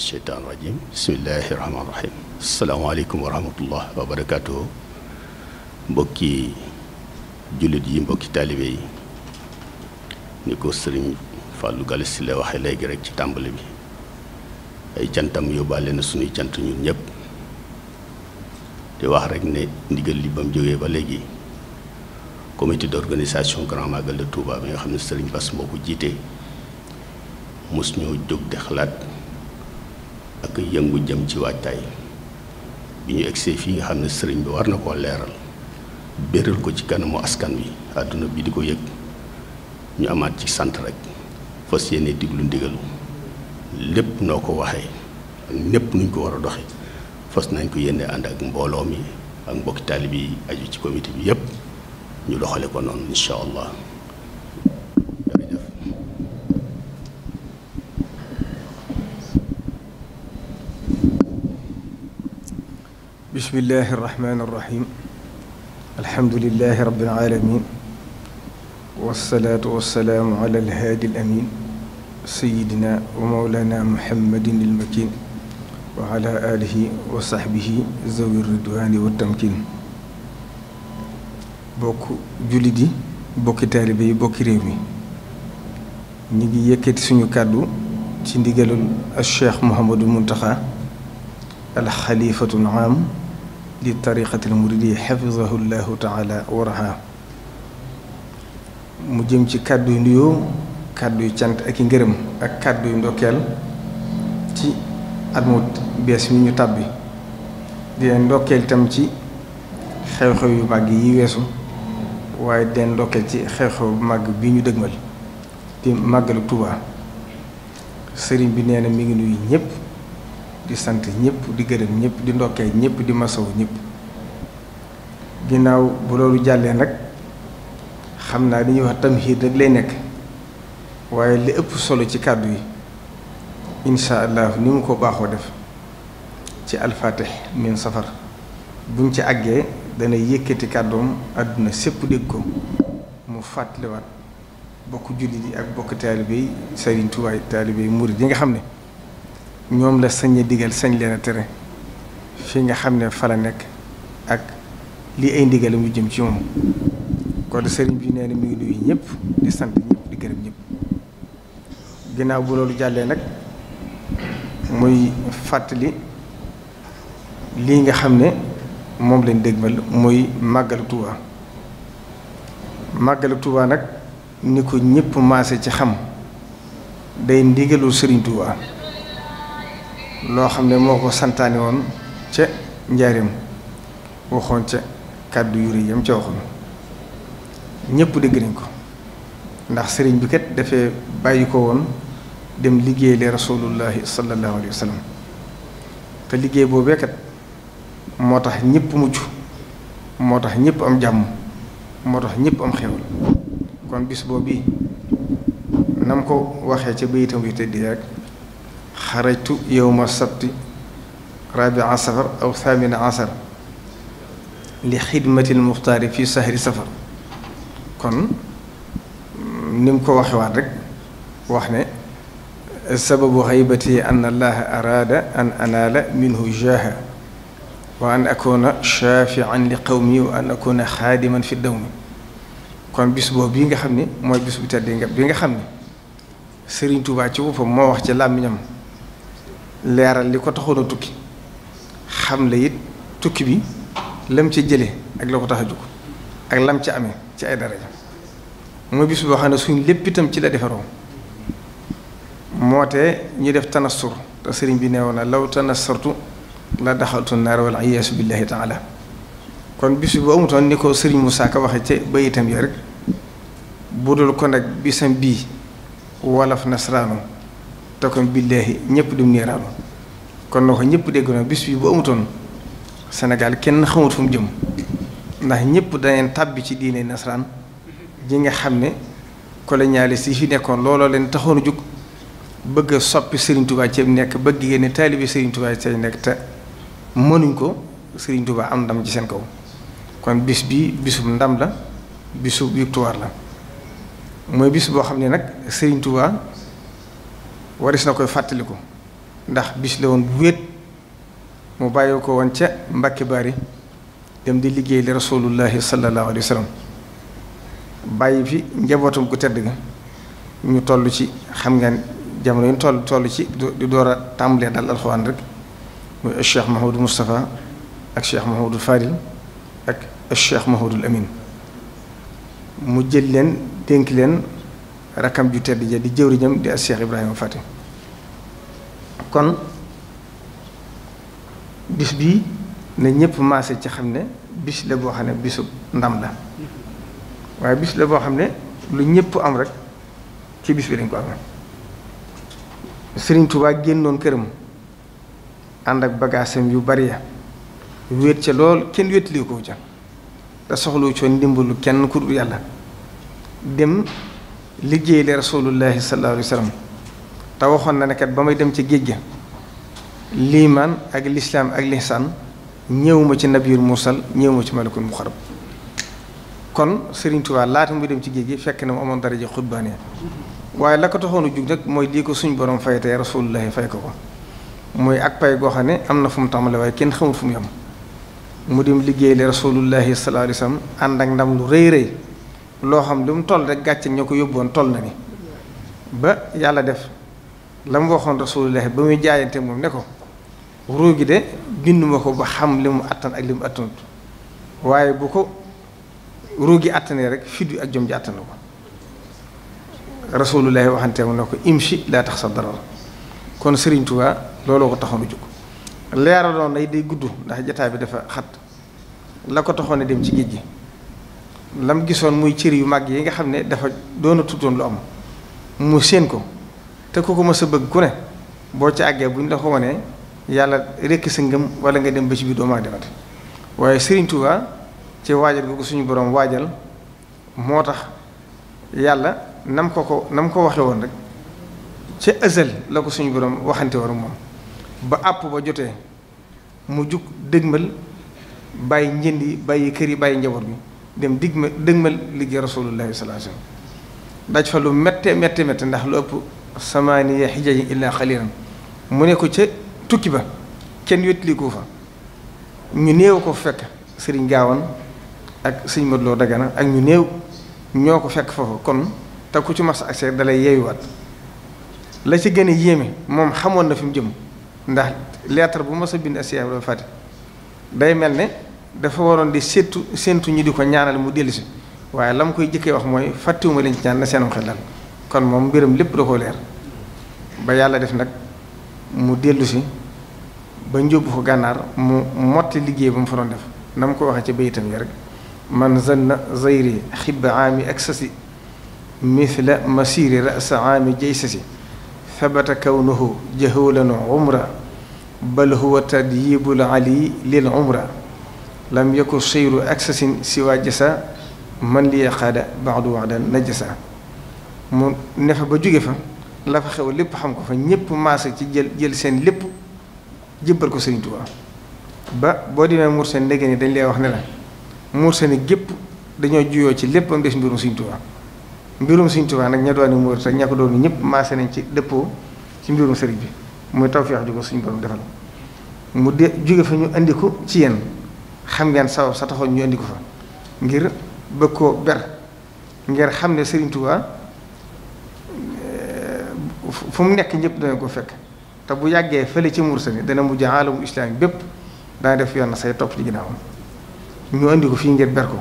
sheytaan rajim bismillahi rahmaani rahim asalaamaaleykum wa rahmatullah wa barakaatuhu mbokki jullit yi mbokki taalibe yi ni ko sëriñ Fallou Galass si la waxee léegi rek ci tàmbali bi ay cantam yóbbaale na suñuy cant ñun ñëpp di wax rek ne ndigal li ba mu jógee ba léegi comité d'organisation Grand Magal de Touba bi nga xam ne sëriñ Bass moo ko jiite mos ñoo jóg di xalaat ak yëngu jëm ci waajtaay bi ñu egsee fii nga xam ne sëriñ bi war na koo leeral béral ko ci kanamu askan wi àdduna bi di ko yëg ñu amaat ci sant rek fas yéene diglu ndigal lépp noo ko waxee ak népp nuñ ko war a doxe fas nañ ko yéene ànd ak mbooloo mi ak mbokki taalib yi aju ci comité bi yépp ñu doxale ko noonu incha allah. bismillahi irrahmani irrahim alhamdulilahi rabbil alamin wassalaatu wassalaamu ala alhaadi alamin sayidina wa mawlana muhammadin ilmakin wa ala alihi wa sahbihi zawi ridwani wa tamkin bokk jullit yi bokki taalibe yi bokki réew mi ñu ngi yëkkati suñu kàddu ci ndigalul al cheikh Mouhamadou Mountakha al xalifatul aam li tariqatil muridiyya xafizahu llahu taala wa raha mu jëm ci kàddu yu nuyoo kàddu yu cant ak i ngërëm ak kàddu yu ndokkeel ci at mu bees mi ñu tàbbi di leen ndokkeel itam ci xew-xew yu màgg yi weesu waaye di leen ndokkeel ci xew-xew bu màgg bi ñu dëgmal di màggalu Tuubaa sëriñ bi nee na mi ngi nuyu ñëpp di sant ñëpp di gërëm ñëpp di ndokkee ñëpp di masaw ñëpp ginnaaw bu loolu jàllee nag xam naa li ñuy wax tamhiid rek lay nekk waaye li ëpp solo ci kàddu yi insha allah ni mu ko baaxoo def ci alfatih min safar buñ ci àggee dana yëkkati kàddoom àdduna sépp dégg ko mu fàttaliwaat bokk jullit yi ak bokk taalibe yi Sëriñ Tuubaa taalibe yi murid yi nga xam ne ñoom la sañ a digal sañ leen a tere fi nga xam ne fa la nekk ak lii ay ndigalam yu jëm ci moom kon sëriñ bi nee na mi ngi nuyu ñëpp di sant ñëpp di gërëm ñëpp ginnaaw bu loolu jàllee nag muy fàttali lii nga xam ne moom lañ dégmal muy màggalu Tuubaa màggalu Tuubaa nag ni ko ñëpp maase ci xam day ndigalul sëriñ Tuubaa loo xam ne moo ko santaane woon ca njaareem waxoon ca kàddu yu rëy yam ca waxoon ñëpp dégg nañ ko ndax sëriñ bi kat dafay bàyyi ko woon dem liggéey le rasulullahi sallallahu alayhi wa sallam te liggéey boobee kat moo tax ñëpp mucc moo tax ñëpp am jàmm moo tax ñëpp am xewal kon bis boobu nam ko waxee ca bayitam yu tëddi rek xarajtu yowma sabti rabia safar aw thamina asar li xidmati lmuxtaari fi sahri safar kon ni mu ko waxewaat rek wax ne sababu xaybati an allaha araada an anaala minhu jaaha wa an akuna shafian li qawmi wa an akuna xaadiman fi dawmi kon bis boobu bii nga xam ne mooy bis bu tedd bi nga xam ne Sëriñ Tuubaa ci boppam moo wax ci làmmiñam leeral li ko taxoon a tukki xam la it tukki bi lam ca jële ak la ko tax a jóg ak lam ca amee ci ay daraja mooy bis boo xam ne suñ lépp itam ci la defaroo moo te ñu def tanassur te sëriñ bi neewoon na law tanassartu la daxaltu naar wal iyaasu billahi taala kon bis bi bu amutoon ni ko sëriñ Moussa Ka waxee ca bayitam yo rek bu dul ko nag bisam bii wolof nasraanu te kon billaahi ñëpp dem niiraanu kon na ko ñëpp dégg na bis bi bu amutoon Sénégal kenn xamut fu mu jëm ndax ñëpp daneen tàbbi ci diine nasraan ji nga xam ne colonialiste yi fi nekkoon looloo leen taxoon a jóg bëgg a soppi Serigne Touba ci nekk bëgg génne taalibe Serigne Touba ci nekk te mënuñ ko Serigne Touba am ndam ci seen kaw kon bis bi bisub ndam la bisub victoire la mooy bis boo xam ne nag Serigne Touba waris na koy fàttaliku ndax bis la woon bu wéet mu bàyyi ko woon ca Mbàkke Bari dem di liggéey li rasulullahi sallallahu alayhi wa sallam bàyyi fi njabootam gu tedd ga ñu toll ci xam ngeen jamono yi toll ci di door a tàmbalee dal alxuraan rek muy Cheikh Mahamadou Moustapha ak Cheikh Mahamadou Fadil ak Cheikh Mahamadou Amin mu jël leen dénk leen rakkam ju tedd ja di jëwriñam di ak Cheikh Ibrahima Fati kon bis bii ne ñëpp maase ci xam ne bis la boo xam ne bisu ndam la waaye bis la boo xam ne lu ñëpp am rek ci bis bi dañ ko amee Sëriñ Tuubaa génnoon këram ànd ak bagaasam yu bari ya wéet ca lool kenn wéetali ko ca te soxlu coon ndimbalu kenn ku dul yàlla dem liggéey le rasulullahi sallallahu alayhi wa sallam te waxoon na ne kat ba may dem ci géej ga liimaan ak lislaam ak lihsaan ñëwuma ci nabiyul mursal ñëwuma ci malakul muqarrab kon Sëriñ Tuubaa laata muy dem ci géej gi fekk na mu amoon daraja xutbaane waaye la ko taxoon a jug nag mooy lii ko suñ borom fay tey rasulullahi fay ko mooy ak pay goo xam ne am na fu mu tàmbale waaye kenn xamul fu mu yam mu dem liggéey le rasulullahi sallallahu alayhi wa sallam ànd ak ndam lu rëy rëy loo xam lu mu toll rek gàcce ñoo ko yóbboon toll na ni ba yàlla def la mu waxoon rasulullahi ba muy jaayante moom ne ko ruu gi de binduma ko ba xam li mu attan ak li mu attanut waaye bu ko ruu gi attanee rek fit wi ak jom ji attan ko rasulullahi waxante mu ne ko imshi laa tax sa darar kon Sëriñ Tuubaa looloo ko taxoon a jóg leeraloon nay day gudd ndax jataay bi dafa xat la ko taxoon a dem ci géej gi lam gisoon muy cër yu mag yi nga xam ne dafa doona tuddoon lu am mu séen ko te ku ko mës a bëgg ku ne boo ci àggee bu ñu la ko wanee yàlla rekk sa ngëm wala nga dem ba ci biir doomaa demate waaye Sëriñ Tuubaa ci waajal ko suñu borom waajal moo tax yàlla nam ko waxe woon rek ca ësal la ko suñu borom waxante war moom ba àpp ba jotee mu jug dëgmal bàyyi njënd yi bàyyi kër yi bàyyi njaboot bi dem dëgmal liggéey rasulullahi sallallahu alayhi wasallam daj fa lu métte ndax lu ëpp samaaniya xijajin illaa xalilan mu ne ko ca tukki ba kenn wétli ko fa ñu néew ko fekk sëriñ Gaawan ak sëñ Modou Lo Dagana ak ñu néew ñoo ko fekk foofu kon te ku ci mas ak seet dalay yeeyuwaat la ci gën a yéeme moom xamoon na fi mu jëm ndax lettre bu mas a bind Cheikh Ibrahima Fati day mel ne dafa waroon di séentu ñu di ko ñaanal mu dellusi waaye la mu koy jëkkee wax mooy fàttiwuma leen ci ñaan na seenum xel dal kon moom mbiram lépp da koo leer ba yàlla def nag mu dellusi ba njóbbu ko gànnaar mu motti liggéey ba mu fa doon def na mu ko waxee ci bayitam yi rek man zanna zayri xibba aami ak sasi mithla masiri rasa aami jaysasi thabata kawnuhu jahulan umra bal huwa tadyibul ali lil umra lam yakun seyru aksasin siwa jasa man li yaqaada baadu waxdan najasa mu ne fa ba jóge fa la fa xew lépp xam ko fa ñépp maase ci jël seen lépp jébbal ko Sëriñ Tuubaa ba boo demee Mauritanie ndege ni dañ lay wax ne la Mauritanie gépp dañoo juyoo ci lépp am des mbirum Sëriñ Tuubaa mbirum Sëriñ Tuubaa nag ña doon Mauritanie ña ko doon ñëpp maase nañ ci dëppoo ci mbirum sëriñ bi muy tawfeex ju ko suñu borom defal mu de jóge fa ñu andi ko ci yéen xam ngeen sabab sa taxoon ñu andi ko fa ngir bëgg koo ber ngir xam ne Sëriñ Tuubaa fu mu nekk ñëpp dana ko fekk te bu yàggee fële ci Mauritanie dana mujj aalamu islaam bépp dana def yoon na say topp ci ginnaawam ñu andi ko fii ngir ber ko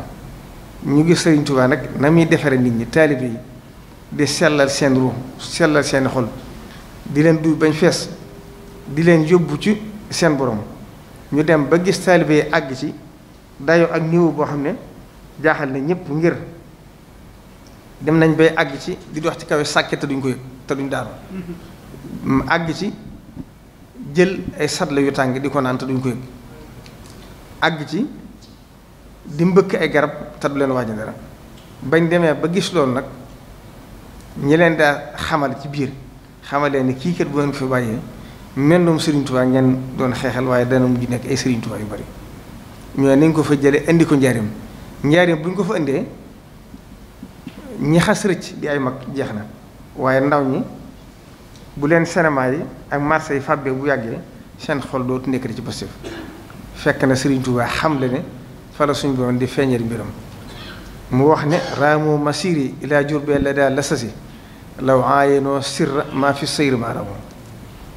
ñu gis Sëriñ Tuubaa nag na muy defare nit ñi taalibe yi di sellal seen ruux sellal seeni xol di leen duy bañ fees di leen yóbbu ci seen borom ñu dem ba gis taalibe yi àgg ci dayoo ak niveau boo xam ne jaaxal na ñëpp ngir dem nañ bay àgg ci di dox ci kaw sàkke te duñ ko yëg te duñ daanu àgg ci jël ay satla yu tàng di ko naan te duñ ko yëg àgg ci di mbëkk ay garab te du leen wàññi dara bañ demee ba gis loolu nag ñi leen daa xamal ci biir xamalee ni kii kat bu ngeen fi bàyyee mendoom Sëriñ Tuubaa ngeen doon xeexal waaye dana mujj nekk ay Sëriñ Tuubaa yu bari ñoo nañ ko fa jële indi ko njaarim bu ñu ko fa indee ñi xas rëcc di ay mag jeex na waaye ndaw ñi bu leen cinéma yi ak marché yi fàbbee bu yàggee seen xol dootu nekk ci positif fekk na Serigne Touba xam le ne fa la suñ borom di feeñal mbiram mu wax ne raamu masiri ila Jurbel la daal la sasi law aayenoo sirra maa fi sayri maa ramoo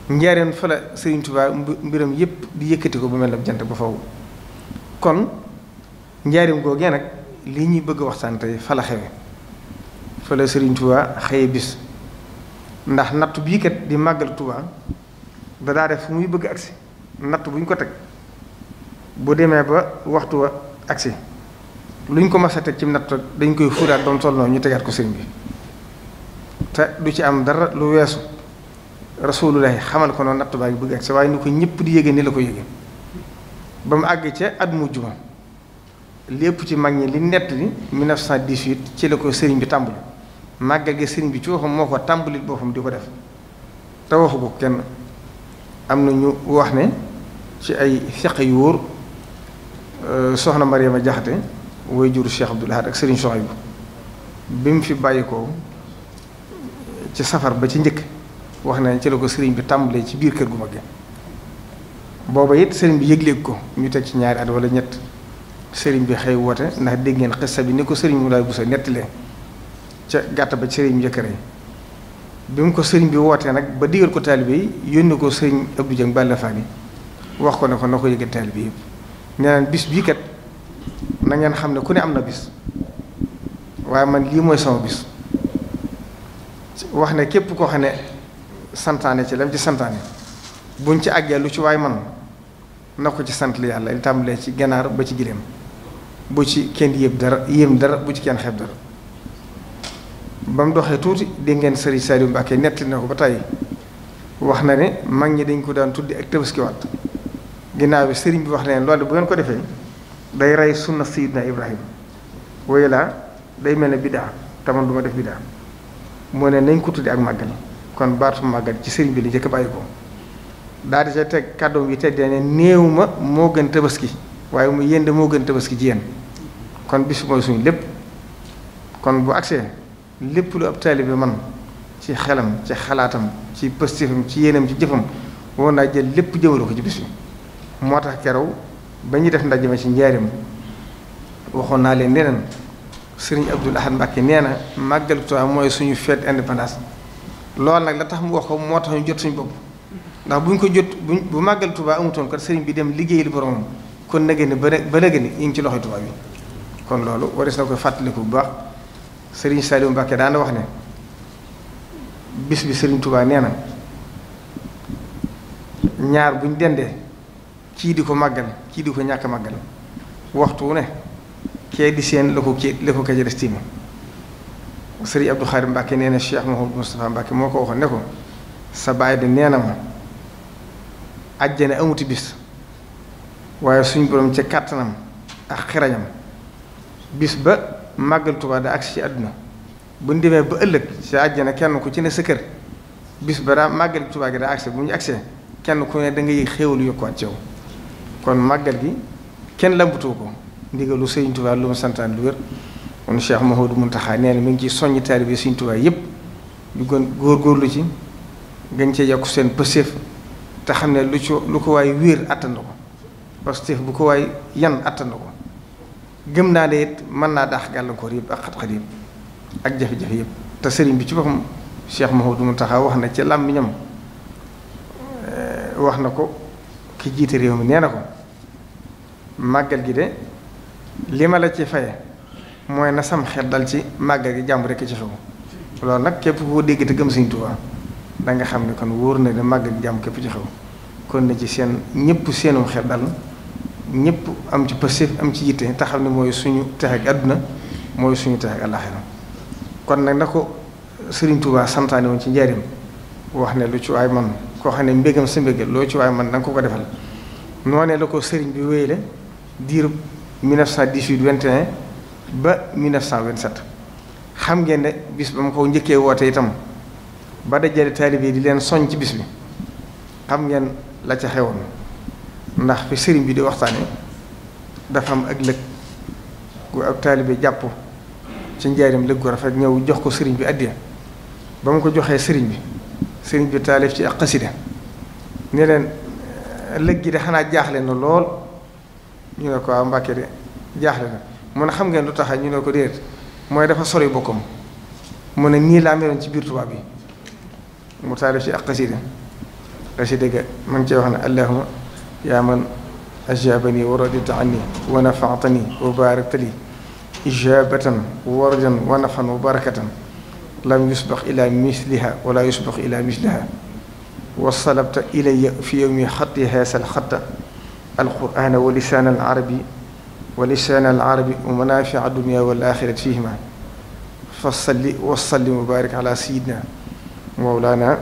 njaareen fa la Serigne Touba mbiram yépp di yëkkati ko bu mel ne jant ba faw kon njaareem googee nag li ñuy bëgg waxtaan tey fa la xewe fa la Serigne Touba xëye bis ndax natt bii kat di màggal Touba da daa def fu muy bëgg agsi natt bu ñu ko teg bu demee ba waxtu wa agsi lu ñu ko mas a teg ci natt dañ koy fuuraat ba mu toll noonu ñu tegaat ko sëriñ bi te du ci am dara lu weesu rasulullahi xamal ko noonu natt baa ngi bëgg agsi waaye ni ko ñëpp di yéege ni la ko yéege ba mu àgg ca at mujj ma lépp ci mag ñi li nett li 1918 ci la ko sëriñ bi tàmbali màggal gi sëriñ bi ci waxam moo ko tàmbali boppam di ko def te waxu ko kenn am na ñu wax ne ci ay fiq yu wóor soxna Mariama Jaxate way juru Cheikh Abdoul Ahad ak sëriñ Souhaïbou bi mu fi bàyyi ko ci safar ba ci njëkk wax na ci la ko sëriñ bi tàmbalee ci biir kër gu mag gi booba it sëriñ bi yëgleeg ko ñu teg ci ñaari at wala ñett sëriñ bi xëy woote ndax dégg ngeen xissa bi ni ko sëriñ Moulay Bousso nettalee ca gàtt ba sëriñ bi njëkkër yi bi mu ko sëriñ bi wootee nag ba digal ko taalibe yi yónni ko sëriñ Abdou Dieng Balla Fani wax ko ne ko na ko yëgal taalibe yëpp nee naan bis bii kat na ngeen xam ne ku ne am na bis waaye man lii mooy sama bis wax ne képp koo xam ne santaane ci lam ci santaane buñ ci àggee lu ci waay man na ko ci sant li yàlla li tàmbalee ci ganaar ba ci gileem bu ci kenn yéem dara bu ci kenn xeeb dara ba mu doxee tuuti dégg ngeen sëriñ Saliou Mbacké nettali na ko ba tey wax na ne mag ñi dañ ko daan tuddi ak tabaskiwaat ginnaaw bi sëriñ bi wax leen loolu bu ngeen ko defee day rey sunna Sayyidina Ibrahima wooyu laa day mel ne biddaa te man du ma def biddaa moo ne nañ ko tuddi ak màggal kon baatu màggal ci sëriñ bi la njëkk bàyyi ko daal di ca teg kàddoom yi teddee ne néew ma moo gën tabaski waaye mu yéen moo gën tabaski ci yéen kon bis mooy suñu lépp kon bu agsee lépp lu ab taalibe man ci xelam ci xalaatam ci pëstifam ci yéenam ci jëfam woon naa jël lépp jëmale ko ci bis bi moo tax keroog ba ñuy def ndaje ma ci njaarim waxoon naa leen neneen sëriñ Abdoul Ahad Mbacké nee na màggal Tuubaa mooy suñu fête indépendance loolu nag la tax mu wax ko moo tax ñu jot suñu bopp ndax buñ ko jot bu màggal Tuubaa amutoon kat sëriñ bi dem liggéey li boromam kon nage ni ba nage ni ñu ngi ci loxoy Tuubaa bi kon loolu waris na koy fàttaliku bu baax sëriñ Saliou Mbacké daana wax ne bis bi sëriñ Tuubaa nee na ñaar buñ dendee kii di ko màggal kii di ko ñàkk màggal waxtu wu ne kee di seen la ko ka ca des tiima sëriñ Abdou Khadre Mbacké nee na Cheikh Mouhamadou Moustapha Mbacké moo ko waxoon ne ko sa baay de nee na ma àjjana amuti bis waaye suñ borom ca kàttanam ak xirañam bis ba màggal Tuubaa da agsi ci àdduna bu ñu demee ba ëllëg ci àjjana kenn ku ci ne sa kër bis ba daa màggal Tuubaa gi daa agsi bu ñu agsee kenn ku ne da nga yëg xéewalu yokkuwaat ci yow kon màggal gi kenn lambutoo ko ndigalu Sëriñ Tuubaa lu mu santaan lu wér kon Cheikh Mouhamadou Mountakha nee na mi ngi ci soññi taalibe Sëriñ Tuubaa yépp ñu gën góorgóorlu ci gën cee yokk seen pëseef te xam ne lu ko waay wéer attan na ko pëseef bu ko waay yan attan na ko gëm naa ne it mën naa daax gàllankoor yëpp ak xat-xat yëpp ak jafe-jafe yëpp te sëriñ bi ci boppam Cheikh Mouhamadou Mountakha wax na ci làmmiñam wax na ko ki jiite réew mi nee na ko màggal gi de li ma la ci faye mooy na sam xel dal ci màggal gi jàmm rekk ci xew loolu nag képp koo dégg te gëm Sëriñ Tuubaa da nga xam ne kon wóor na ne màggal gi jàmm képp ci xew kon na ci seen ñëpp seenum xel dal ñëpp am ci pëstéef am ci yitte te xam ne mooy suñu texe ak àdduna mooy suñu texe ak àllaaxira kon nag na ko Sëriñ Tuubaa santaane woon ci njaarim wax ne lu ci waay man koo xam ne mbégam sa mbégal loo ci waay man da nga ko defal noonee la ko sëriñ bi wéyale diirub 1918 21 ba 1927 xam ngeen ne bis ba ma ko njëkkee woote itam ba dajale taalibe di leen soñ ci bis bi xam ngeen la ca xewoon ndax fi sëriñ bi di waxtaane dafa am ak lëg gu ab taalibe jàpp ci njaarim lëg gu rafet ñëw jox ko sëriñ bi addiya ba mu ko joxee sëriñ bi taalif ci ak xasida ne leen lëg gi de xanaa jaaxle na lool ñu ne ko waaw Mbàkke de jaaxle na mu ne xam ngeen lu tax ñu ne ko déet mooy dafa sori bokkam mu ne nii laa meloon ci biir tubaab bi mu taalif ci ak xasida ga ma ngi cee wax ne allahumma yaa man ajabani wa radita anni wa nafaatani wa barakta li ijabatan wa wardan wa nafan wa barakatan lam yusbax ila misliha wala yusbax ila misliha wa salabta ilayya fi yowmi xatti haasal xatta alqur'ana wa lisaan alarabi wa manafia dunia wal axirati fihima fa salli wa sallim wa barik ala sayidina mawlana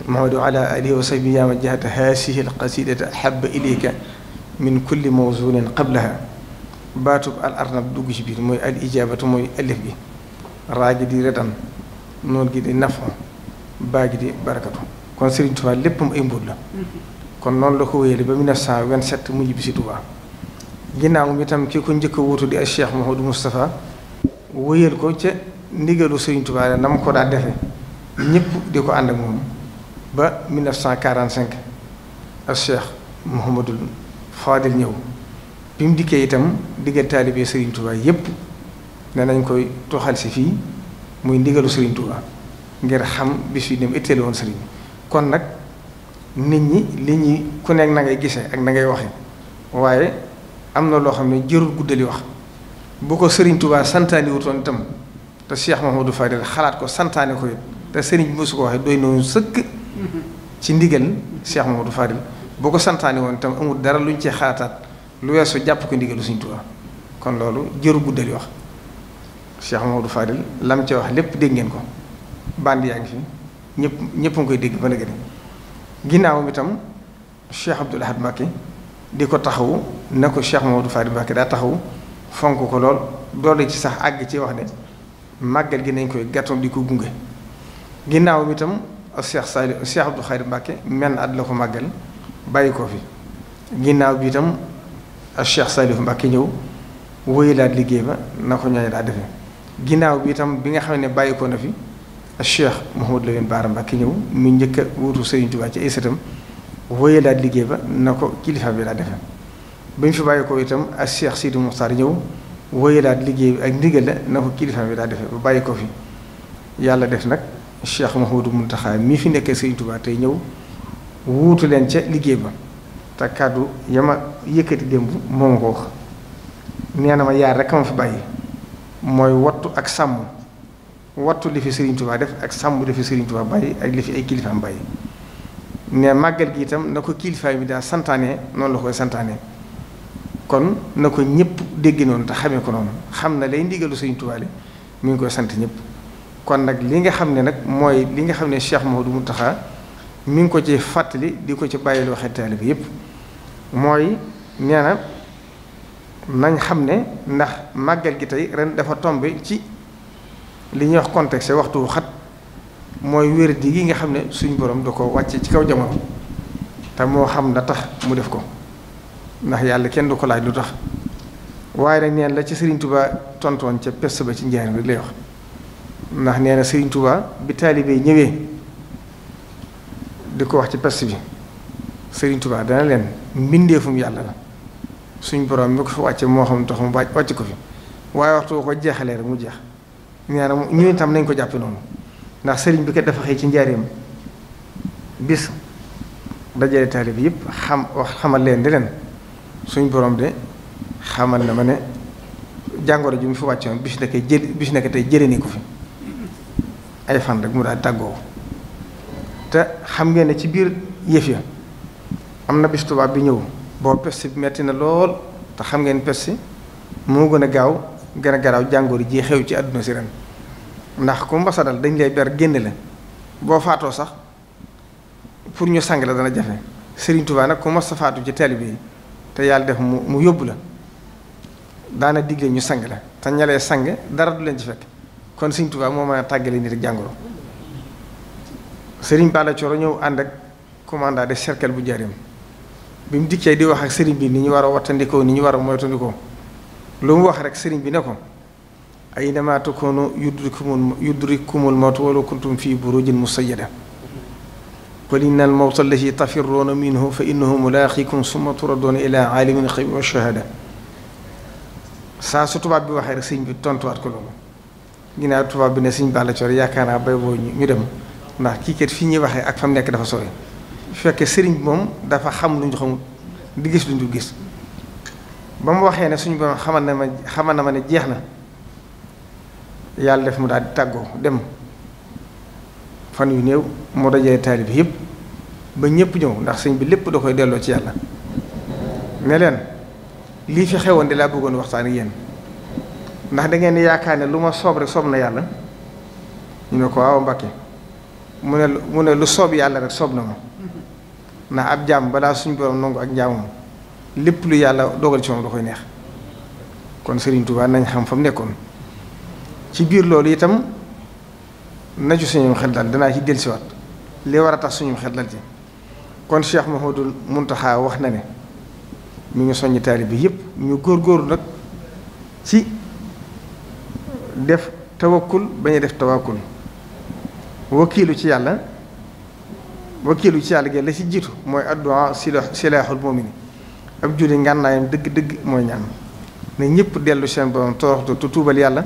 Muhammad wa ala alihi wa sahbihi yaa man jahata haasihi alqasidata ahabba ilayka min kulli mawzunin qablaha baatub al arnab dugg ci biir mooy al ijabatu mooy alif bi raa gi di redan noon gi di nafa baa gi di barakatu kon Serigne Touba léppam ay mbóot la kon noonu la ko wéyale ba 1927 mu ñibbi si Touba ginnaaw mi itam ki ko njëkk a wuutu di ay Cheikh Mouhamadou Moustapha wéyal ko ca ndigalu Serigne Touba na mu ko daa defe ñëpp di ko ànd ak moom ba 1945 ak Cheikh Mouhamadou Fadil ñëw bi mu dikkee itam diggal taalibe Serigne Touba yépp ne nañ koy toxal si fii muy ndigalu Serigne Touba ngir xam bis yi dem itteelu woon Serigne kon nag nit ñi li ñuy ku nekk na ngay gisee ak na ngay waxe waaye am na loo xam ne jërul guddali wax bu ko Serigne Touba santaani wutoon itam te Cheikh Mouhamadou Fadil xalaat ko santaane ko it te Serigne bi mosu ko waxee doy noonu sëkk ci ndigal Cheikh Mouhamadou Fadil boo ko santaane woon itam amul dara luñ ci xalaataat lu weesu jàpp ko ndigalu Serigne Touba kon loolu jërul guddali wax Cheikh Mouhamadou Fadil lam ca wax lépp dégg ngeen ko bandi yaa ngi fi ñëpp nga koy dégg ba léegi ginnaawam itam Cheikh Abdoul Ahad Mbacké di ko taxawu ne ko Cheikh Mouhamadou Fadil Mbacké daa taxawu fonk ko lool doole ci sax àgg ci wax ne màggal gi nañ koy gàttoon di ko gunge ginnaawam itam Cheikh Abdou Khadre Mbacké menn at la ko màggal bàyyi ko fi ginnaaw bi itam Cheikh Salif Mbacké ñëw wóyalaat liggéey ba na ko ñooñu daa defee ginnaaw bi itam bi nga xam ne bàyyi ko na fi Cheikh Mouhamadou Lamine Bara Mbacké ñëw mu njëkk a wuutu Serigne Touba ci ay sëtam wóyalaat liggéey ba na ko kilifa bi daa defee ba ñu fi bàyyi ko itam ak Cheikh Sidi Moukhtar ñëw wóyalaat liggéey bi ak ndigal la na ko kilifa bi daa defee ba bàyyi ko fi yàlla def nag Cheikh Mouhamadou Mountakha mii fi nekkee Serigne Touba tey ñëw wuutu leen ca liggéey ba te kàddu yama yëkkati démb moom ko wax nee na ma yaar rek ma fi bàyyi mooy wattu ak sàmm wattu li fi Serigne Touba def ak sàmm li fi Serigne Touba bàyyi ak li fi ay kilifaam bàyyi ne màggal gi itam na ko kilifaay bi daa santaane noonu la koy santaane kon na ko ñëpp dégg noonu te xamee ko noonu xam na lay ndigalu Serigne Touba li mi ngi koy sant ñëpp kon nag li nga xam ne nag mooy li nga xam ne Cheikh Mouhamadou Mountakha mi ngi ko ci fàttali di ko ci bàyyiloo xel taalibe bi yëpp mooy nee na nañ xam ne ndax màggal gi tey ren dafa tombe ci li ñuy wax contexte waxtu wu xat mooy wéradi gi nga xam ne suñ borom da ko wàcce ci kaw jamono te moo xam la tax mu def ko ndax yàlla kenn du ko laaj lu tax waaye nag neen la ci Serigne Touba tontoon ca pest ba ci njaarim rek lay wax ndax nee na Serigne Touba bi taalibe ñëwee di ko wax ci pest bi Serigne Touba dana leen mbindeefum yàlla la suñ borom mi ko fi wàcce moo xam tax mu wàcc ko fi waaye waxtu ko jeexalee rek mu jeex nee na ñu itam nañ ko jàppe noonu ndax sëriñ bi kat dafa xëy ci njaareem bis dajale taalib yëpp xamal leen di leen suñ borom de xamal na ma ne jàngoro ji mu fi wàccoon bis nekk tey jëlee ni ko fi ay fan rek mu daal tàggoo te xam ngeen ne ci biir yëf ya am na bis tubaab bi ñëw boo peste bi metti na lool te xam ngeen peste moo gën a garaaw jàngoro ji xew ci àdduna si ren ndax ku mbasa dal dañ lay ber génn la boo faatoo sax pour ñu sang la dana jafe Serigne Touba nag ku mas a faatu ci taalibe yi te yàlla def mu yóbbu la daana digle ñu sang la te ñalee sang dara du leen ci fekk kon Serigne Touba moo mën a tàggale nit ak jàngoro Serigne Balla Coro ñëw ànd ak commandant de cercle bu Njaaréem bi mu dikkee di wax ak Serigne bi ni ñu war a wattandikoo ni ñu war a moytandikoo lu mu wax rek Serigne bi ne ko aynama takunu yudrikumul mawtu walaw kuntum fii burujin musayyada qul inna al mawta allati tafirruuna minhu fa innahu mulaaqikum summa turadduuna ila aalimil ghaybi wa shahaada saa su tubaab bi waxee rek sëñ bi tontuwaat ko loolu ginnaaw tubaab bi ne sëñ Balla Coor yaakaar naa bay boo ñu dem ndax kii kat fi ñuy waxee ak fa mu nekk dafa sori fekkee sëriñ bi moom dafa xam lu ñu xamul di gis lu ñu gis ba mu waxee ne suñu borom xamal na ma ne jeex na yàlla def mu daal di tàggoo dem fan yu néew moo dajee taalib yëpp ba ñëpp ñëw ndax sëñ bi lépp da koy delloo ci yàlla ne leen lii fi xewoon di laa bëggoon waxtaan ak yéen ndax da ngeen di yaakaar ne lu ma soob rek soob na yàlla ñu ne ko waaw Mbàkke mu ne lu soob yàlla rek soob na ma ndax ab jaam balaa suñu borom nangu ak jaamam lépp lu yàlla dogal ci moom da koy neex kon Serigne Touba nañ xam fa mu nekkoon ci biir loolu itam na ci suñu xel dal danaa ci dellusiwaat li war a tax suñu xel dal ci kon Cheikh Mouhamadoul Mountakha wax na ne mi ngi soññ taalibe bi yëpp ñu góorgóorlu nag ci def tawakkul bañ a def tawakkul wakiilu ci yàlla gi la ci jiitu mooy addu'a silaaxul mu'min ab julli ngànnaayam dëgg-dëgg mooy ñaan ne ñëpp dellu seen borom toroxtu te tuubal yàlla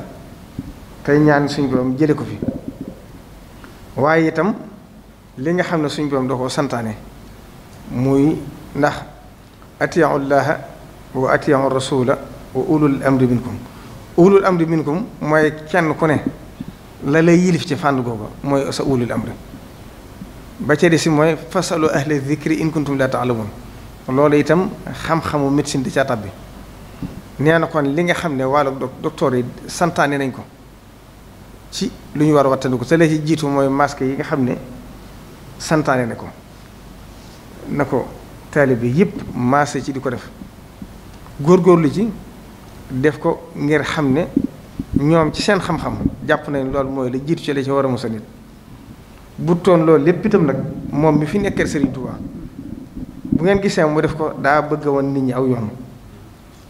tey ñaan suñ borom jële ko fi waaye itam li nga xam ne suñ borom da koo santaane muy ndax atii'u llaaha wa atii'u rasuula wa ulul amri minkum mooy kenn ku ne la lay yilif ci fànn googu mooy sa ulul amri ba ca des si mooy fasalu ahla zikri in kuntum laa ta'lamuun loolu itam xam-xamu médecine di ca tabbi nee na kon li nga xam ne wàllu docteur yi santaane nañ ko ci lu ñu war a wattandiku te la ci jiitu mooy masque yi nga xam ne santaane na ko taalibe bi yëpp maase ci di ko def góorgóorlu ci def ko ngir xam ne ñoom ci seen xam-xam jàpp nañ loolu mooy la jiitu ci la ci war a musa nit bu toon loolu lépp itam nag moom mi fi nekkee Serigne Touba bu ngeen gisee mu def ko daa bëgg a woon nit ñi aw yoon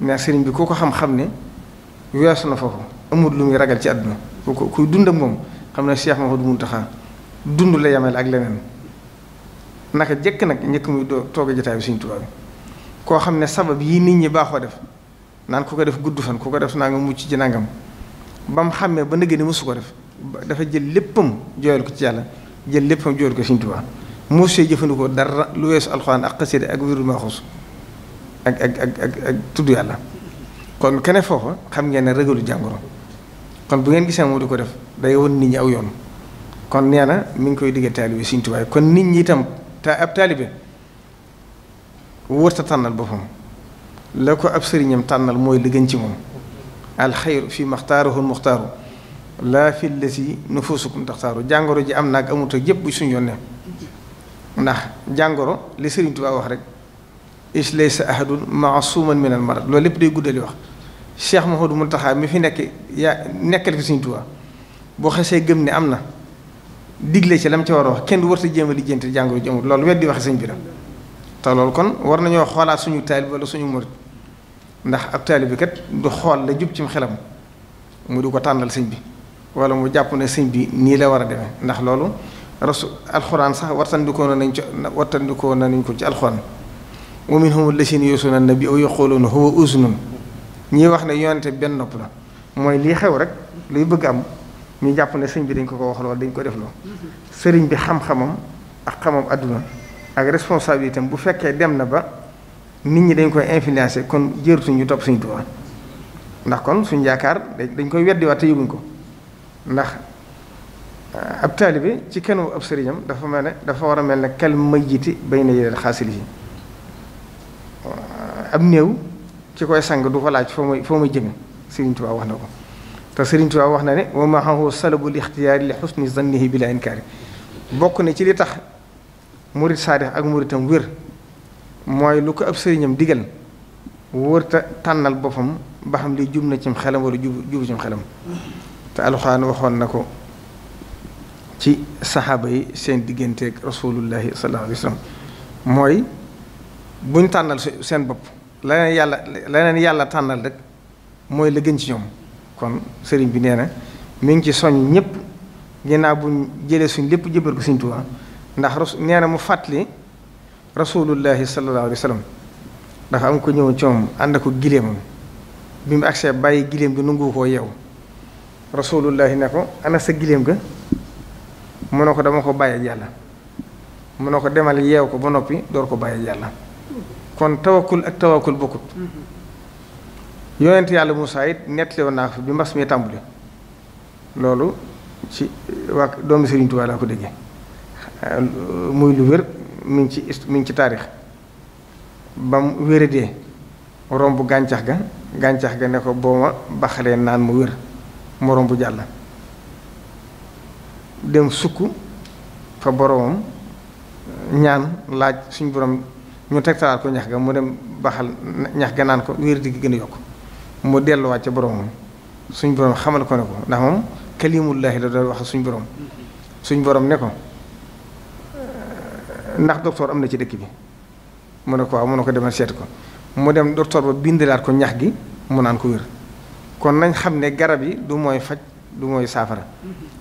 mais Serigne bi ku ko xam-xam ne weesu na foofu amul lu muy ragal ci àdduna kuy dund ak moom xam ne Cheikh Mouhamadoul Mountakha dund la yemel ak leneen naka jëkk nag njëkk muy toog a jotaayu Serigne Touba bi koo xam ne sabab yi nit ñi baaxoo def naan ku ko def gudd fan ku ko def naa nga mucc ci nangam ba mu xàmmee ba nëgë ni mosu ko def dafa jël léppam jooyal ko ci yàlla jël léppam jooyal ko Serigne Touba mosee jëfandikoo dara lu weesu alxuraan ak xasida ak wirdu maaxuus ak tudd yàlla kon kene foofa xam ngeen ne rëgalu jàngoro kon bu ngeen gisee moom di ko def day won nit ñi aw yoon kon nee na mi ngi koy diggal taalibe Serigne Touba kon nit ñi itam ab taalibe wërta tànnal boppam la ko ab sëriñam tànnal mooy li gën ci moom alxayru fi maxtaaruhu muxtaaru laa fi lasi nufusukum taxtaaru jàngoro ji am naag amut ak yëpp bu suñu yoon ne ndax jàngoro li Serigne Touba wax rek is laysa ahadun maasuman min al marad loolu lépp day guddali wax Cheikh Mouhamadoul Mountakha mi fi nekk nekkal fi Serigne Touba boo xasee gëm ne am na digle ci lam ci war a wax kenn du war a jéem a lijjanti jàngoro ji amul loolu weddi waxe sëñ bi la te loolu kon war nañoo xoolaat suñu taalib wala suñu murit ndax ab taalib bi kat du xool la jub ci xelam mu du ko tànnal sëñ bi wala mu jàpp ne sëñ bi nii la war a demee ndax loolu alxuraan sax wartandikoo nañ ko ci alxuraan wa minhum llaziina yu'zuuna nabiyya wa yaquuluuna huwa uzunun ñii wax ne yonente benn nopp la mooy lii xew rek luy bëgg am ñu jàpp ne sëñ bi dañ ko wax loolu dañ ko def loo sëriñ bi xam-xamam ak xamam àdduna ak responsabilité bu fekkee dem na ba nit ñi dañ koy influencer kon jërëtu ñu topp Sëriñ Tuubaa ndax kon suñ yaakaar dañ koy weddiwaat te yëguñ ko ndax ab taalibe ci kenn ab sëriñam dafa war a mel ne kal mayyiti bayna yadayil xaasilihi ab néew ci koy sang du ko laaj foo may jëme Sëriñ Tuubaa wax na ko te Sëriñ Tuubaa wax na ne wa maahu salabul ixtiyaari li xusni zannihi bila inkaari bokk na ci li tax murit saadix ak muritam wér mooy lu ko ab sëriñam digal wërta tànnal boppam ba xam li jub na cim xelam wala jubu cim xelam te alxuraan waxoon na ko ci saxaaba yi seen digganteeg rasulullahi sallallahu alayhi wa sallam mooy buñ tànnal seen bopp leneen yàlla tànnal rek mooy la gën ci ñoom kon sëriñ bi nee na mi ngi ci soññ ñëpp ginnaaw buñ jëlee suñ lépp jëbal ko Sëriñ Tuubaa ndax nee na mu fàttali rasulullahi sallallahu alayhi wa sallam dafa am ko ñëw ci moom ànd ko gileemam bi mu agsee bàyyi gileem gi nangu koo yeew rasulullahi ne ko ana sa gileem ga mu ne ko dama ko bàyyi yàlla mu ne ko demal yeew ko ba noppi door ko bàyyi yàlla kon tawakkul ak tawakkul bokkut yonent yàlla Muusaa it nettali woon naa ko bi mbas mi tàmbali loolu ci waa doomu Sëriñ Tuubaa laa ko déggee muy lu wér mi ngi ci taarix ba mu wéradee romb gàncax ga ne ko boo ma baxalee naan mu wér mu romb jàll dem sukk fa boromam ñaan laaj suñ borom ñu tegtalaat ko ñax ga mu dem baxal ñax ga naan ko wéradi gi gën a yokk mu delluwaat ca boromam suñ borom xamal ko ne ko ndax moom kalimullahi la doon wax suñ borom ne ko ndax docteur am na ci dëkk bi mu ne ko waaw mu ne ko demal seet ko mu dem docteur ba bindalaat ko ñax gi mu naan ko wér kon nañ xam ne garab yi du mooy faj du mooy saafara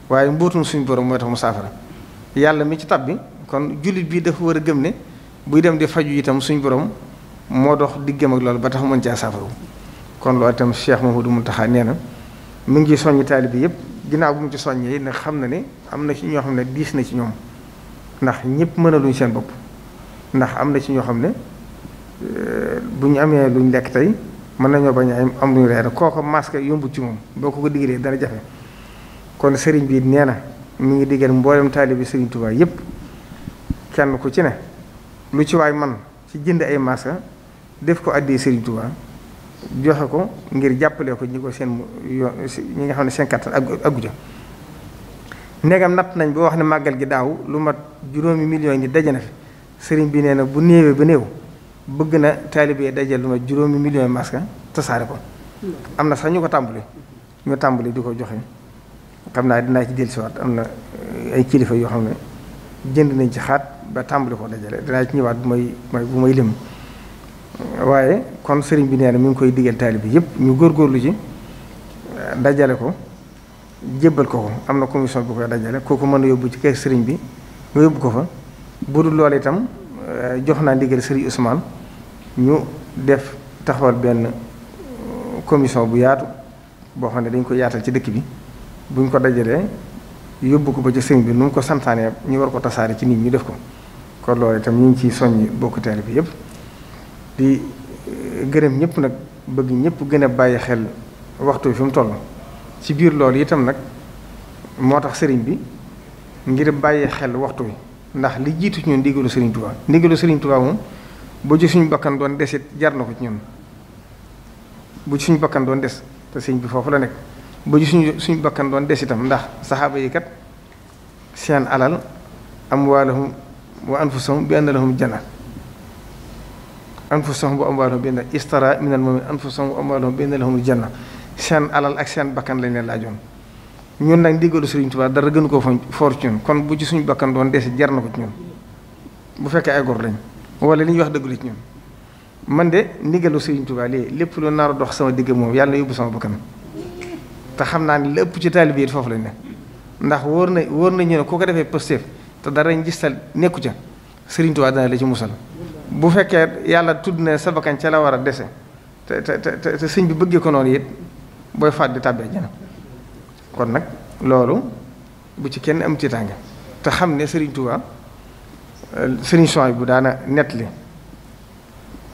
waaye mbootum suñ borom mooy tax mu saafara yàlla mi ci tab bi kon jullit bi dafa war a gëm ne buy dem di faju itam suñ borom moo dox diggam ak loolu ba tax mën caa saafara kon loolu itam Cheikh Mouhamadou Mountakha nee na mu ngi soññi taalibe bi yëpp ginnaaw bu mu ci soññee nag xam na ne am na ci ñoo xam ne diis na ci ñoom ndax ñëpp mënaluñ seen bopp ndax am na ci ñoo xam ne bu ñu amee luñ lekk tey mën nañoo bañ a am luñ reer kooko masque yombut ci moom boo ko digalee dana jafe kon sëriñ bi nee na mi ngi digal mboolem taalibe Sëriñ Tuubaa yëpp kenn ku ci ne lu ci waay man ci jënd ay masque def ko àddee Sëriñ Tuubaa joxe ko ngir jàppale ko ñi ko seen ñi nga xam ne seen kattan aggu ja ndegam natt nañ ba wax ne màggal gi daaw lu mat 5 millions yi daje na fi sëriñ bi nee na bu néewee ba néew bëgg na taalibe daje lu mat 5 millions masque tasaare ko am na sax ñu ko tàmbali di ko joxe xam naa dinaa ci dellusiwaat am na ay kilifa yoo xam ne jënd nañ ci xaat ba tàmbali ko dajale dinaa ci ñëwaat bu may lim waaye kon sëriñ bi nee na mi ngi koy digal taalibe bi yëpp ñu góorgóorlu ci dajale ko jébbal ko am na commission bu koy dajale kooku mën a yóbbu ci kër sëriñ bi nga yóbbu ko fa bu dul loolu itam jox naa ndigal sëriñ Ousmane ñu def taxawal benn commission bu yaatu boo xam ne dañ ko yaatal ci dëkk bi buñ ko dajalee yóbbu ko ba ci sëriñ bi nu mu ko santaanee ñu war ko tasaare ci nit ñi def ko kon loolu itam ñu ngi ciy soññi bokk taalibe bi yëpp di gërëm ñëpp nag bëgg ñëpp gën a bàyyi xel waxtu bi fi mu toll ci biir loolu itam nag moo tax sëriñ bi ngir bàyyi xel waxtu wi ndax li jiitu ci ñun ndigalu Sëriñ Tuubaa moom bu ci suñu bakkan doon desit jar na ko ci ñun bu ci suñu bakkan doon des te sëriñ bi foofu la nekk bu ci suñu bakkan doon des itam ndax saxaaba yi kat seen alal amwaalahum wa anfusahum bi anna lahum janna anfusahum wa amwaalahum bi anna istara minal mu'minin anfusahum wa amwaalahum bi anna lahum janna seen alal ak seen bakkan lañ leen laajoon ñun nag ndigalu Sëriñ Tuubaa dara gënu ko foor ci ñun kon bu ci suñu bakkan doon desi jar na ko ci ñun bu fekkee ay gor lañ wala li ñuy wax dëgg la ci ñun man de ndigalu Sëriñ Tuubaa lii lépp lu nar a dox sama digg moom yàlla na yóbbu sama bakkan te xam naa ne lépp ci taalibe yi foofu lañ ne ndax wóor na ñu ne ku ko defee positif te dara ngistal nekku ca Sëriñ Tuubaa dana la ci musal bu fekkee yàlla tudd na sa bakkan ca la war a dese te sëñ bi bëggee ko noonu it booy faat di tàbbee jana kon nag loolu bu ci kenn am tiitaange te xam ne Sëriñ Tuubaa Sëriñ Souhaïbou bu daana nettali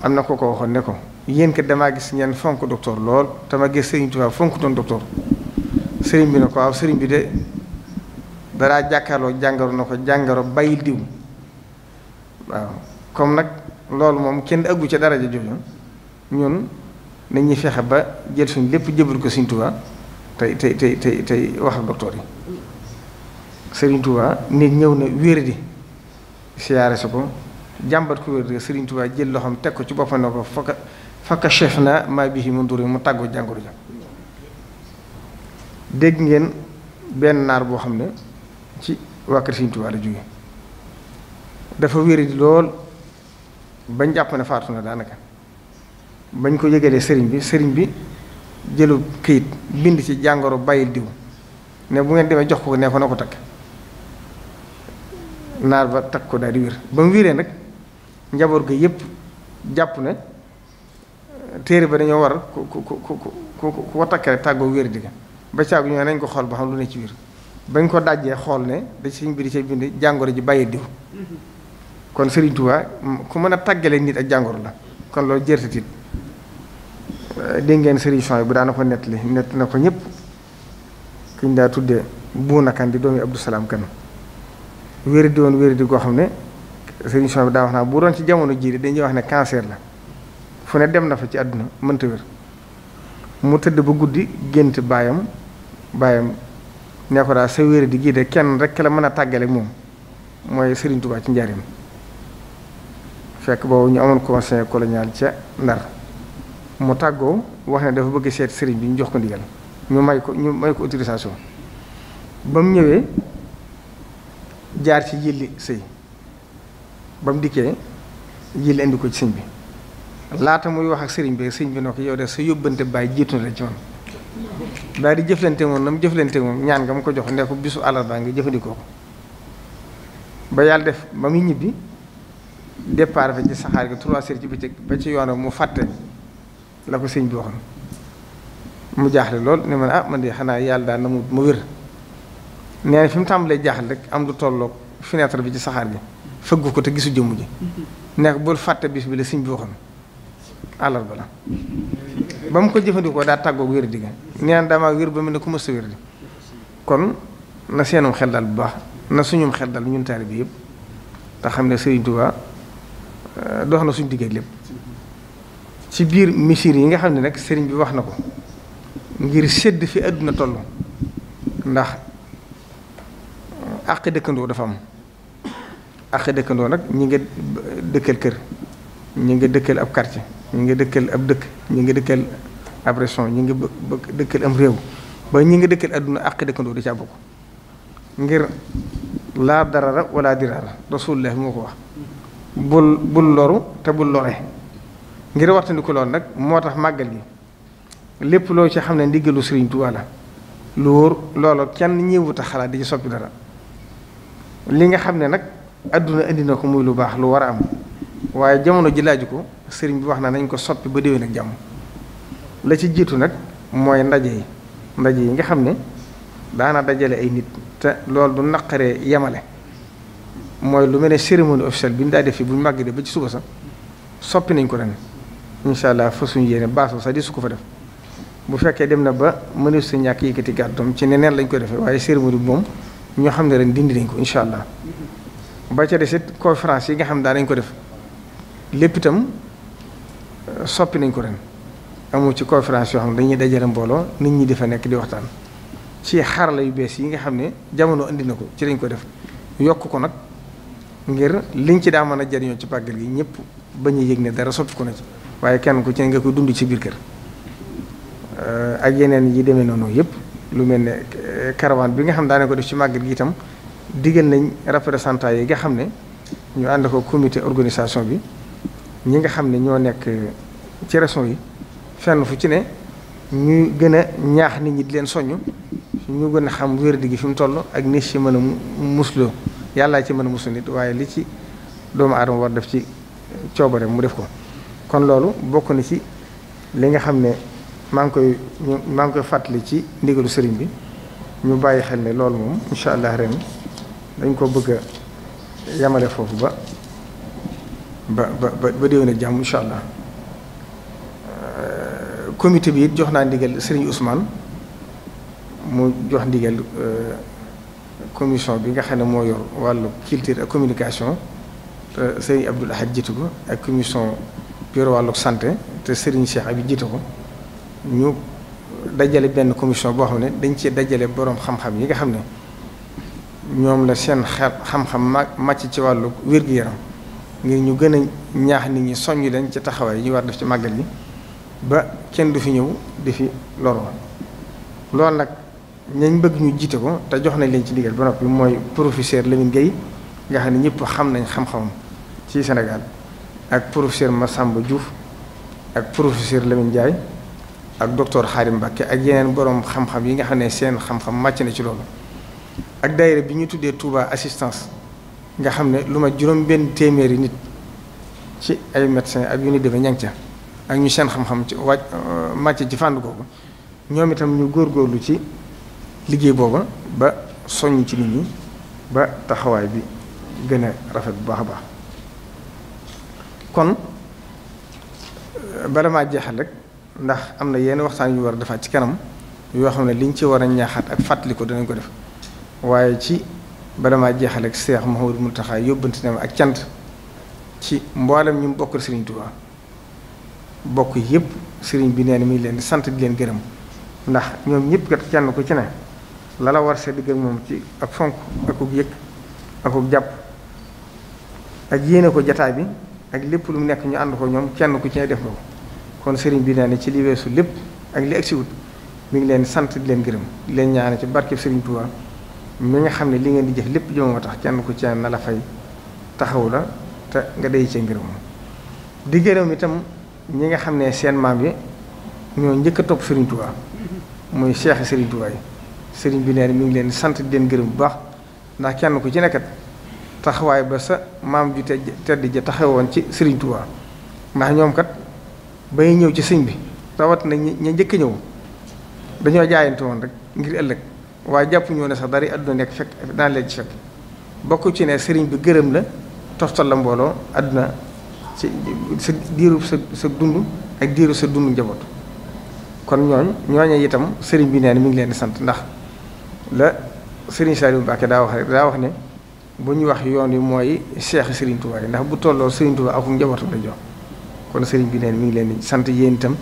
am na ko waxoon ne ko yéen kat damaa gis ngeen fonk docteur lool te ma gis Sëriñ Tuubaa fonk doon docteur sëriñ bi ne ko waaw sëriñ bi de daraa jàkkaarloo jàngoro na ko jàngoro bàyyil diw waaw comme nag loolu moom kenn ëggu ca daraja jooju ñun nañuy fexe ba jël suñ lépp jëbal ko Sëriñ Tuubaa tey wax ak docteur yi Sëriñ Tuubaa nit ñëw na wér-di siyaare si ko jàmbat ko wér-di Sëriñ Tuubaa jël loxoom teg ko ci boppam ne ko fakka chef na maa bihi mun duri mu tàggoo jàngoro ja dégg ngeen benn naar boo xam ne ci waa kër Sëriñ Tuubaa la jóge dafa wér-di lool bañ jàpp ne faatu na daanaka bañ ko yëgalee sëriñ bi jëlu këyit bind ci jàngoro bàyyil diw ne bu ngeen demee jox ko ne ko na ko takk naar ba takk ko daal di wér ba mu wéree nag njaboot ga yëpp jàpp ne téere ba dañoo war ku ko takkee tàggoo wér di ba caagu ñoo nañ ko xool ba xam lu ne ci biir bañ ko dajjee xool ne da ci biir ci bind jàngoro ji bàyyi diw kon Serigne Touba ku mën a tàggale nit ak jàngoro la kon loolu jërtatit dégg ngeen Serigne Souhaïbou bu daana ko nett na ko ñëpp kuñ daa tuddee Buuna Kan di doomi Abdou Salaam Kan wéri di woon wéri di koo xam ne Serigne Souhaïbou daa wax naa bu doon ci jamono jii dañuy wax ne cancer la fu ne dem na fa ci àdduna mënta wér mu tëdd ba guddi gént baayam ne ko daal sa wéri di gii de kenn rek la mën a tàggale moom mooy Serigne Touba ci njaarim fekk boobu ñu amoon conseil colonial ca Ndar mu tàggoo wax ne dafa bëgg seet sëriñ bi ñu jox ko ndigal ñu may ko autorisation ba mu ñëwee jaar ci jilli sëy ba mu dikkee jilli indi ko ci sëñ bi laata muy wax ak sëriñ bi ne ko yow de sa yóbbante baay jiitu na la ci man daal di jëflante moom na mu jëflante moom ñaan nga mu ko jox ne ko bisu àllarba nga jëfandikoo ko ba yàlla def ba muy ñibbi départ fa ci saxaar gi 3 heures ci bëccëg ba ci yoonam mu fàtte la ko sëñ bi waxoon mu jaaxle lool ne man de xanaa yàlla daal na mu wér nee na fi mu tàmbalee jaaxle rek am lu tolloog fenêtre bi ci saxaar gi fëggu ko te gisu jëmm ji nekk bul fàtte bis bi la sëñ bi waxoon àllarba la ba mu ko jëfandikoo daa tàggoog wér digga nee na damaa wér ba mel ne ku mës a wér di kon na seenum xel daal bu baax na suñum xel daal ñun taalibe bi yëpp te xam ne Serigne Touba dox na suñu digg ak lépp ci biir misir yi nga xam ne nag sëriñ bi wax na ko ngir sédd fi àdduna toll ndax àq dëkkandoo dafa am àq dëkkandoo nag ñi nga dëkkal kër ñi nga dëkkal ab quartier ñi nga dëkkal ab dëkk ñi nga dëkkal ab région ñi nga dëkkal am réew ba ñi nga dëkkal àdduna àq dëkkandoo da caa bokk ngir laa darara wala dirara rasulullah moo ko wax bul loru te bul lore ngir waxtandiku lool nag moo tax màggal gi lépp loo ci xam ne ndigalu Sëriñ Tuubaa la lu wóor loolu kenn ñëwut a xalaat di ci soppi dara li nga xam ne nag àdduna indi na ko muy lu baax lu war a am waaye jamono ji laaju ko sëriñ bi wax na nañ ko soppi ba déwén ak jàmm la ci jiitu nag mooy ndaje yi nga xam ne daana dajale ay nit te loolu du naqaree yemale mooy lu mel ne cérémonie officielle bi ñu daa def fi bu ñu màgg de ba ci suba sax soppi nañ ko ren incha allah fa suñu yéene baaso sax di su ko fa def bu fekkee dem na ba mënees sa ñàkk yëkkati gàddoom ci neneen lañ ko defee waaye cérémonie bi moom ñoo xam ne ren dindi nañ ko incha allah ba ca desit conférence yi nga xam daa nañ ko def lépp itam soppi nañ ko ren amul ci conférence yoo xam ne dañuy dajale mbooloo nit ñi di fa nekk di waxtaan ci xarala yu bees yi nga xam ne jamono indi na ko ci lañ ko def yokk ko nag ngir liñ ci daa mën a jariñoo ci pàggal gi ñëpp bañ a yëg ne dara soppi ko na ci waaye kenn ku ci ne nga koy dund ci biir kër ak yeneen yi demee noonu yëpp lu mel ne caravane bi nga xam daane ko def ci màggal gi itam digal nañ représentant yi nga xam ne ñu ànd ko comité organisation bi ñi nga xam ne ñoo nekk ci région yi fenn fu ci ne ñuy gën a ñaax nit ñi di leen soññ ñu gën a xam wér-di gi fi mu toll ak ni ci mën a musloo yàllaa ci mën a muslu nit waaye li ci doomu aadama war def ci coobare mu def ko kon loolu bokk na ci li nga xam ne maa ngi koy fàttali ci ndigalu sëriñ bi ñu bàyyi xel ne loolu moom incha allah ren dañ ko bëgg a yamale foofu ba déwén ak jàmm incha allah comité bi it jox naa ndigal sëriñ Ousmane mu jox ndigal commission bi nga xam ne moo yor wàllu culture ak communication te sëriñ Abdoul Ahad jiitu ko ak commission bi yor wàllu santé te sëriñ Cheikh Abi jiitu ko ñu dajale benn commission boo xam ne dañ ci dajale boroom xam-xam yi nga xam ne ñoom la seen xam-xam màcc ci wàllu wér-gu-yaram ngir ñu gën a ñaax nit ñi soññ leen ci taxawaay yi ñu war def ci màggal gi ba kenn du fi ñëw di fi loroo loolu nag ñañ bëgg ñu jiite ko te jox nañ leen ci ndigal ba noppi mooy professeur Lamine Gueye nga xam ne ñëpp xam nañ xam-xamam ci Sénégal ak professeur Massamba Diouf ak professeur Lamine Ndiaye ak docteur Xaarim Mbacke ak yeneen borom xam-xam yi nga xam ne seen xam-xam màcc na ci loolu ak daayira bi ñu tuddee Touba assistance nga xam ne lu ma juróom benn téeméeri nit ci ay médecins ak yu ni demee ñang ca ak ñu seen xam-xam ci màcc ci fànn googu ñoom itam ñu góorgóorlu ci liggéey booba ba soññ ci nit ñi ba taxawaay bi gën a rafet bu baax a baax. kon bala maa jeexal rek ndax am na yenn waxtaan yu war a defaat ci kanam yoo xam ne liñ ci war a ñaaxaat ak fàttali ko danañ ko def waaye ci bala maa jeexal ak Cheikh Mouhamadou Mountakha yóbbante na ma ak cant ci mboolem ñu bokkal Serigne Touba bokk yëpp Serigne bi nee na mi ngi leen di sant di leen gërëm ndax ñoom ñëpp kat kenn ku ci ne la la war sa digg ak moom ci ak fonk akuk yëg akuk jàpp ak yéene ko jataay bi ak lépp lu mu nekk ñu ànd ko ñoom kenn ku ci ne def na ko kon Serigne bi nee na ci li weesu lépp ak li agsiwut mi ngi leen sant di leen gërëm di leen ñaane ci barkeb Serigne Touba mi nga xam ne li ngeen di jëf lépp jëmoo tax kenn ku ci ne na la fay taxaw la te nga day cee ngërëm di gërëm itam ñi nga xam ne seen maam yi ñoo njëkk a topp Serigne Touba muy Cheikh Serigne Touba yi Serigne bi nee na mi ngi leen sant di leen gërëm bu baax ndax kenn ku ci nekkat taxawaay ba sa maam ju tedd ja taxawoon ci Serigne Touba ndax ñoom kat bay ñëw ci sëñ bi rawat na ña njëkk ñëw dañoo jaayante woon rek ngir ëllëg waaye jàpp ñoo ne sax dara àdduna nekk fekk daan leen ci fekk bokk ci ne Serigne bi gërëm la toftal la mbooloo àdduna ci sa diiru sa dund ak diiru sa dund njaboot kon ñooñu itam Serigne bi nee na mi ngi leen di sant ndax la Serigne Saliou Mbacké daa wax ne bu ñu wax yoon wi mooy Cheikh Serigne Touba yi ndax bu tolloo Serigne Touba ak njabootam la jox kon Serigne bi nee na mi ngi leen di sant yéen itam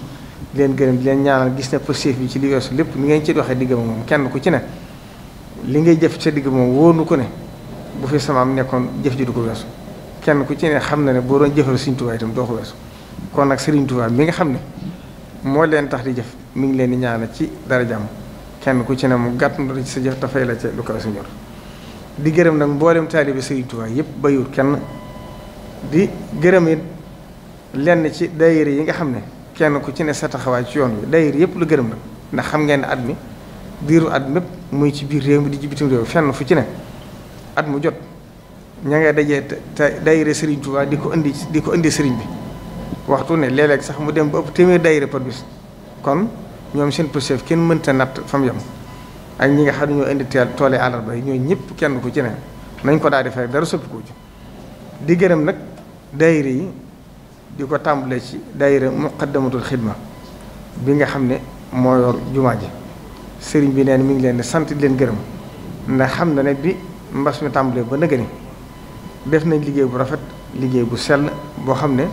di leen gërëm di leen ñaanal gis na positif bi ci li weesu lépp ni ngeen ci doxee digg moom kenn ku ci ne li ngay jëf sa digg moom wóor ko ne bu fi samaam nekkoon jëf ji du ko weesu kenn ku ci ne xam na ne boo doon jëfal Serigne Touba itam doo ko weesu kon nag Serigne Touba mi nga xam ne moo leen tax di jëf mi ngi leen di ñaanal ci dara jàmm kenn ku ci ne mu gàtt ci sa jëf dafay la ca lu ko sa ñor di gërëm nag mboolem taalibe Serigne Touba yëpp bayul kenn di gërëm it lenn ci daayira yi nga xam ne kenn ku ci ne sa taxawaay ci yoon wi daayira yëpp lu gërëm nag ndax xam ngeen ne at mi diiru at mépp muy ci biir réew mi di ci bitim réew fenn fu ci ne at mu jot ña ngay dajee te daayira Serigne Touba di ko indi Serigne bi waxtu ne léeg-léeg sax mu dem ba ëpp téeméer daayira par bis kon ñoom seen pësef kenn mënta natt fa mu yem ak ñi nga xam ne ñoo indi toole àllarba yi ñooy ñëpp kenn ku ci ne nañ ko daal di fay dara soppi ko ci di gërëm nag daayira yi di ko tàmbalee ci daayira muqaddamatul xidma bi nga xam ne moo yor jumaa ji sëriñ bi neen mi ngi leen di sant di leen gërëm ndax xam na ne bi mbas mi tàmbalee ba nëgëni def nañ liggéey bu rafet liggéey bu sell boo xam ne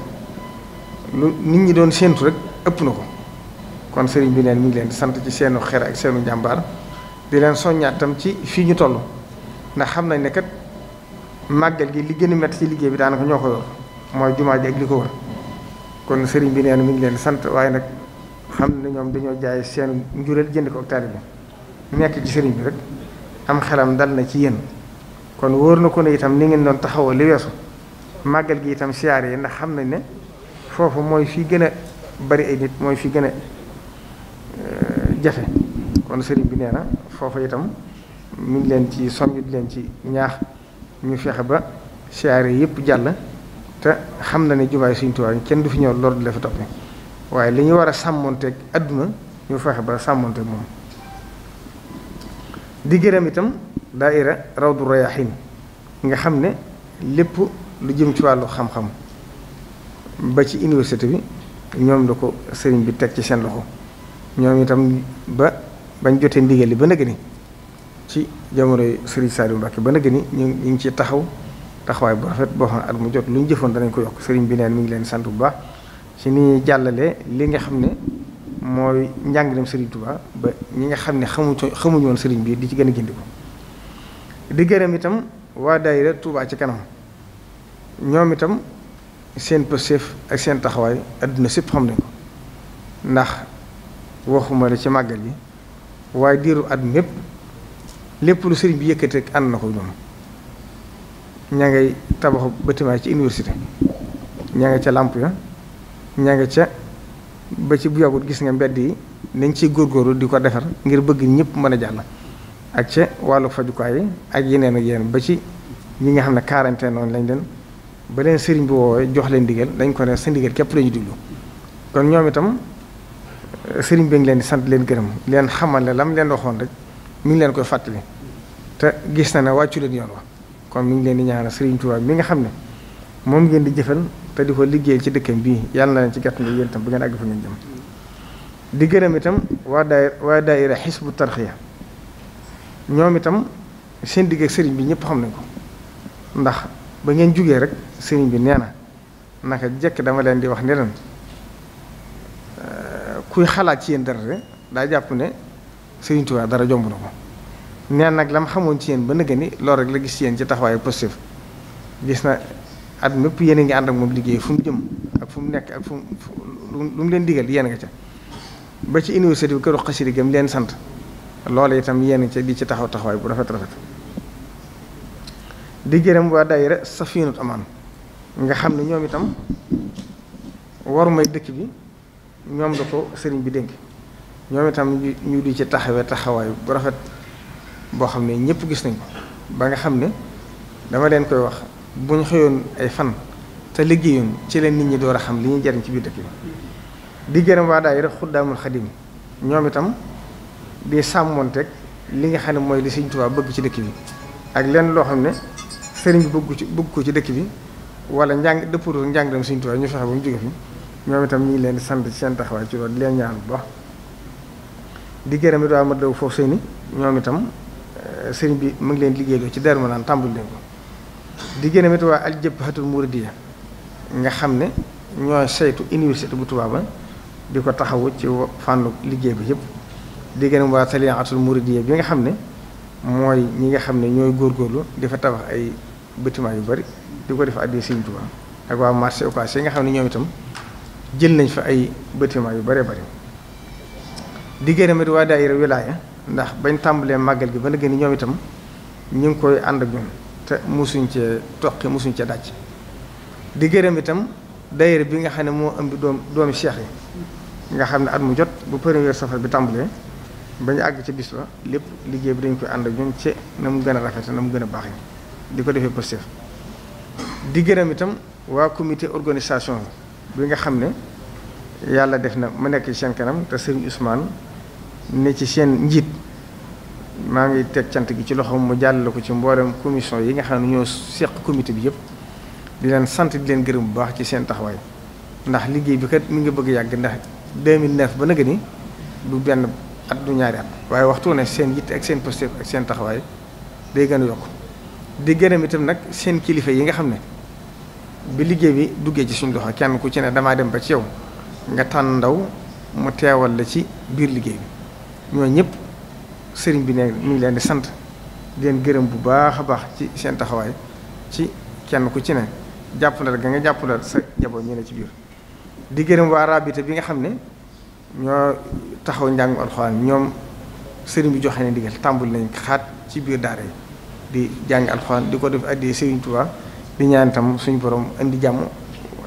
lu nit ñi doon séentu rek ëpp na ko kon sëriñ bi neen mi ngi leen di sant ci seenu xer ak seenu njàmbaar di leen soññaat tam ci fii ñu toll ndax xam nañ ne kat màggal gi li gën a métti ci liggéey bi daanaka ñoo ko yor mooy jumaa ji ak li ko wër kon sëriñ bi neen mi ngi leen di sant waaye nag xam ne ñoom dañoo jaay seen njureel jënd ko ak taalibe bi nekk ci sëriñ bi rek am xelam dal na ci yéen kon wóor na ko ne itam ni ngeen doon taxawoo li weesu màggal gi itam siyaar yi ndax xam nañ ne foofu mooy fi gën a bari ay nit mooy fi gën a jafe kon sëriñ bi nee na foofu itam mi ngi leen ci soññ di leen ci ñaax ñu fexe ba siyaar yi yëpp jàll te xam na ne jumaay Sëriñ Tuubaa kenn du fi ñëw loolu di la fa toppee waaye li ñu war a sàmmonteeg adduna ñu fexe ba sàmmonteeg moom di gërëm itam daaira Rawdu Rayaahiin nga xam ne lépp lu jëm ci wàllu xam-xam ba ci université bi ñoom la ko sëriñ bi teg ci seen loxo ñoom itam bañ jotee ndigal li ba nëgë ni ci jamonoy Sëriñ Saliou Mbacké ba nëgë ni ñu ngi ci taxawaay bu rafet boo xam ne at mu jot lu ñu jëfoon danañ ko yokk sëriñ bi neen mi ngi leen sant bu baax ci ni ñuy jàllalee li nga xam ne mooy njàngaleem Sëriñ Touba ba ñi nga xam ne xamuñu woon sëriñ bi di ci gën a gindi ko di gërëm itam waa daayira Touba ci kanam ñoom itam seen pëstéef ak seen taxawaay adduna sépp xam nañ ko ndax waxuma la ci màggal yi waaye diiru at mépp lépp lu sëriñ bi yëkkati rek ànd na ko ñoom ña ngay tabaxu bâtiment ci université ña nga ca làmp ya ña nga ca ba ci bu yàggut gis nga mbedd yi nañ ciy góorgóorlu di ko defar ngir bëgg ñëpp mën a jàll ak ca wàllu fajukaay yi ak yeneen ba ci ñi nga xam ne quarantaine noonu lañ leen ba leen sëriñ bi woowee jox leen ndigal dañ ko ne sa ndigal képp la ñu diglu kon ñoom itam sëriñ bi ngi leen di sant leen gërëm leen xamal ne lam leen waxoon rek mi ngi leen koy fàttali te gis na ne wàccu leen yoon wa kon mi ngi leen di ñaanal sëriñ Tuubaa mi nga xam ne moom ngeen di jëfal te di ko liggéeyal ci dëkkam bii yàlla na leen ci gàtt nga yéen itam bu ngeen àgg fa ngeen jëm di gërëm itam waa daayira Hizbut Tarqiyyah ñoom itam seen digg ak sëriñ bi ñëpp xam nañ ko ndax ba ngeen jugee rek sëriñ bi nee na naka jekk dama leen di wax ne leen kuy xalaat ci yéen dara de daa jàpp ne sëriñ Tuubaa dara jomb na ko neen nag la ma xamoon ci yéen ba nëgë ni loolu rek la gis ci yéen ci taxawaayu positif gis na at mépp yéen a ngi ànd ak moom liggéey fu mu jëm ak fu mu nekk ak fu lu mu leen digal yéen nga ca ba ci université bi këru xasida gam leen sant loolu itam yéen ca di ci taxawaay bu rafet di gërëm waa daayira Safinatu Amaan nga xam ne ñoom itam waru may dëkk bi ñoom la ko sëriñ bi dénk ñoom itam ñu di ci taxawaay bu rafet boo xam ne ñëpp gis nañ ko ba nga xam ne dama leen koy wax bu ñu xëyoon ay fan te liggéeyoon ci leen nit ñi door a xam li ñuy jariñ ci biir dëkk bi di gërëm waa daayira Xuddaamul Xadim ñoom itam di sàmmoonteeg li nga xam ne mooy li Sëriñ Tuubaa bëgg ci dëkk bi ak lenn loo xam ne sëriñ bi bëgg ko ci dëkk bi wala dëppatoo njàng dem Sëriñ Tuubaa ñu fexe ba mu jóge fi ñoom itam ñu ngi leen di sant ci seen taxawaay ci loolu di leen ñaan bu baax di gërëm it waa Matlaboul Fawzayni ñoom itam sëriñ bi mu ngi leen liggéeyloo ci Daaru Manaan tàmbali leen ko di gërëm it waa Al-Jabhatul Mouridiyya nga xam ne ñooy saytu université bu Tuubaa ba di ko taxawu ci fànnu liggéey bi yëpp di gërëm waa Taliyatul Mouridiyya bi nga xam ne mooy ñi nga xam ne ñooy góorgóorlu di fa tabax ay bâtiment yu bari di ko def addi Sëriñ Tuubaa ak waa marché Ocass yi nga xam ne ñoom itam jël nañ fa ay bâtiment yu bari di gërëm it waa daayira wilaaya ndax bañ tàmbalee màggal gi ba nga gën ñoom itam ñu ngi koy ànd ak ñun te musuñ cee toqi musuñ cee dàcc di gërëm itam daayira bi nga xam ne moo ëmb doomi cheikh yi nga xam ne at mu jot bu premier safar bi tàmbalee bañu àgg ci bis ba lépp liggéey bi dañ koy ànd ak ñun ci na mu gën a rafet na mu gën a baax di ko defee positif di gërëm itam waa comité organisation bi nga xam ne yàlla def na ma nekk ci seen kanam te Serigne Ousmane ne ci seen njiit maa ngi teg cant gi ci loxoom mu jàllale ko ci mboolem commission yi nga xam ne ñoo seq comité bi yëpp di leen sant di leen gërëm bu baax ci seen taxawaay ndax liggéey bi kat mi ngi bëgg yàgg ndax 2009 ba nag ni du benn at du ñaari at waaye waxtu ne seen yitte ak seen posté ak seen taxawaay day gën a yokk di gërëm itam nag seen kilifa yi nga xam ne bi liggéey bi duggee ci suñu loxo kenn ku ci ne damaa dem ba ci yow nga tànn ndaw mu teewal la ci biir liggéey bi ñoo ñëpp sëriñ bi ne mi ngi leen di sant di leen gërëm bu baax a baax ci seen taxawaay ci kenn ku ci ne jàppandal ga nga jàppandal sa njaboot ñu ne ci biir di gërëm waa rabita bi nga xam ne ñoo taxaw njàngum alxuraan ñoom sëriñ bi joxe ne ndigal tàmbul nañ xaat ci biir daara yi di jàng alxuraan di ko def addi Sëriñ Tuubaa di ñaan itam suñu borom indi jàmm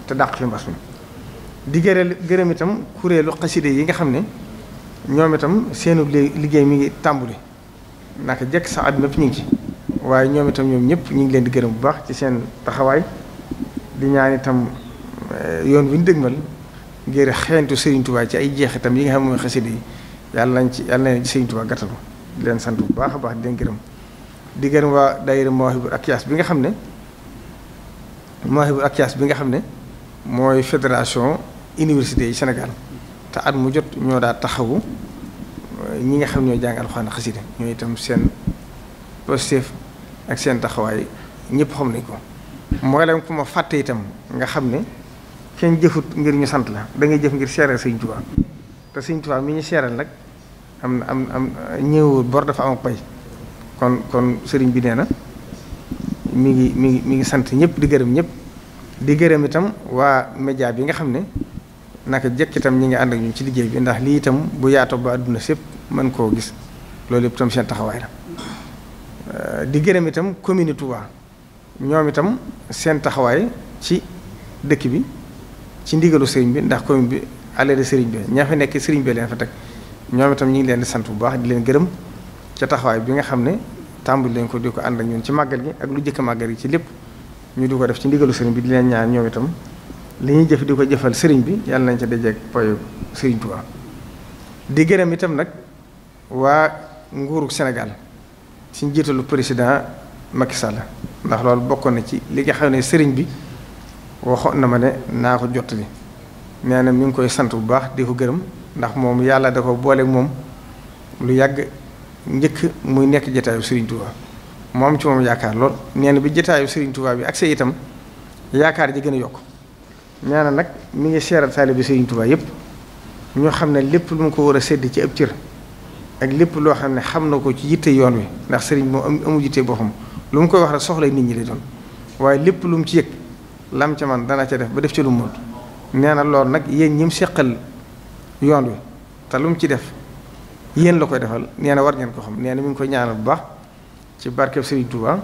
te dàq fi mbas mi di gërëm itam kuréelu xaside yi nga xam ne ñoom itam seenu liggéey mi ngi tàmbuli naka jekk sax àdduna mépp ñu ngi ci waaye ñoom itam ñoom ñëpp ñu ngi leen di gërëm bu baax ci seen taxawaay di ñaan itam yoon wi ñu dëgmal ngir xeentu Sëriñ Tuubaa ci ay jeexitam yi nga xam ne mooy xaside yi yàlla nañ ci Sëriñ Tuubaa gàttalu di leen sant bu baax a baax di leen gërëm di gërëm waa daayira Mawahibou Akyas bi nga xam ne mooy fédération université yi Sénégal te at mu jot ñoo daa taxawu ñi nga xam ñoo jàng alxuraan xasida ñoo itam seen positif ak seen taxawaay ñëpp xam nañ ko mooy leen ku ma fàtte itam nga xam ne kenn jëfut ngir ñu sant la da ngay jëf ngir seeral Sëriñ Tuubaa te Sëriñ Tuubaa mi ñu seeral nag am ñëwul bor dafa am ak pay kon sëriñ bi nee na mi ngi sant ñëpp di gërëm ñëpp di gërëm itam waa média bi nga xam ne naka jekk itam ñi ngi ànd ak ñun ci liggéey bi ndax lii itam bu yaatoo ba àdduna sépp mën koo gis loolu yëpp itam seen taxawaay la di gërëm itam commune Touba ñoom itam seen taxawaay ci dëkk bi ci ndigalu sëriñ bi ndax commune bi àllee de sëriñ bi ñaa fa nekk sëriñ bi leen fa teg ñoom itam ñu ngi leen di sant bu baax di leen gërëm ca taxawaay bi nga xam ne tàmbali leen ko di ko ànd ak ñun ci màggal gi ak lu jëkk màggal gi ci lépp ñu di ko def ci ndigalu sëriñ bi di leen ñaan ñoom itam li ñuy jëf di ko jëfal sëriñ bi yàlla nañ ca dajeeg payu sëriñ Tuubaa di gërëm itam nag waa nguuru Sénégal ci njiitalu président Macky Sall ndax loolu bokkoon na ci li nga xam ne sëriñ bi waxoon na ma ne naa ko jottali nee na mi ngi koy sant bu baax di ko gërëm ndax moom yàlla da ko booleeg moom lu yàgg njëkk muy nekk jataayu sëriñ Tuubaa moom ci moom yaakaar lool nee na bi jataayu sëriñ Tuubaa bi accès itam yaakaar ji gën a yokk nee na nag mi ngi seeral taalibe sëriñ Tuubaa yépp ñoo xam ne lépp lu mu ko war a sédd ci ab cër ak lépp loo xam ne xam na ko ci yitte yoon wi ndax sëriñ moom amul yitte boppam lu mu koy wax rek soxlay nit ñi lay doon waaye lépp lu mu ci yëg lam ca man dana ca def ba def ci lu mu nee na loolu nag yéen ñi mu seqal yoon wi te lu mu ci def yéen la koy defal nee na war ngeen ko xam nee na mi ngi koy ñaanal bu baax ci barkeb sëriñ Tuubaa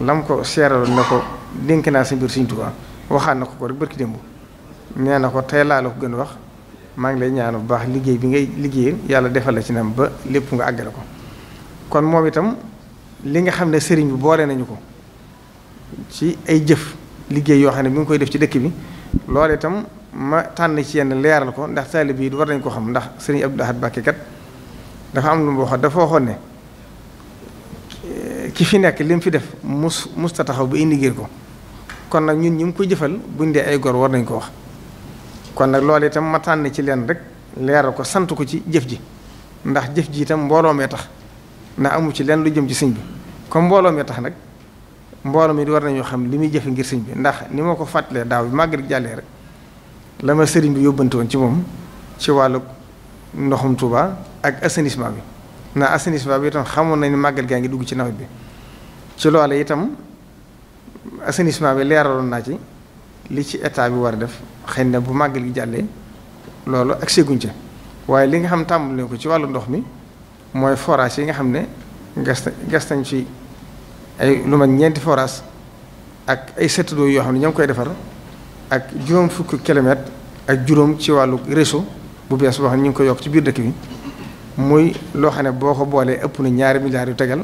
lam ko seeraloon ne ko dénk naa sa mbir sëriñ Tuubaa waxaat na ko rek barki démb nee na ko tey laa la ko gën a wax maa ngi lay ñaanal bu baax liggéey bi ngay liggéeyal yàlla defal la ci nam ba lépp nga àggale ko kon moom itam li nga xam ne sëriñ bi boole nañu ko ci ay jëf liggéey yoo xam ne mi ngi koy def ci dëkk bi loolu itam ma tànn ci yenn leeral ko ndax taalib yi war nañ ko xam ndax sëriñ Abdou Lahad Mbacké kat dafa am lu mu waxoon dafa waxoon ne ki fi nekk li mu fi def musta taxaw ba indi ngir ko kon nag ñun ñi mu koy jëfal buñ dee ay gor war nañ ko wax kon nag loolu itam ma tànn ci leen rek leeral ko sant ko ci jëf ji ndax jëf ji itam mbooloo mee tax na amu ci leen lu jëm ci sëñ bi comme mbooloo mee tax nag mbooloo mi war nañoo xam li muy jëfe ngir sëñ bi ndax ni ma ko fàttalee daaw bi màggal jàllee rek la ma sëriñ bi yóbbante woon ci moom ci wàllu ndoxum Touba ak assainissement bi ndax assainissement bi itam xamoon nañ ne màggal gaa ngi dugg ci nawet bi ci loole itam assainissement bi leeraloon naa ci li ci état bi war a def xëy na bu màggal gi jàllee loolu ak seguñ ca waaye li nga xam tàmbali ko ci wàllu ndox mi mooy forage yi nga xam ne gas nañ ci ay lu ma ñeenti forage ak ay seetlu yoo xam ne ñoo ngi koy defar ak juróom fukki kilomètre ak juróom ci wàllu réseau bu bees boo xam ne ñu ngi ko yokk ci biir dëkk bi muy loo xam ne boo ko boolee ëpp na 2 milliards yu tegal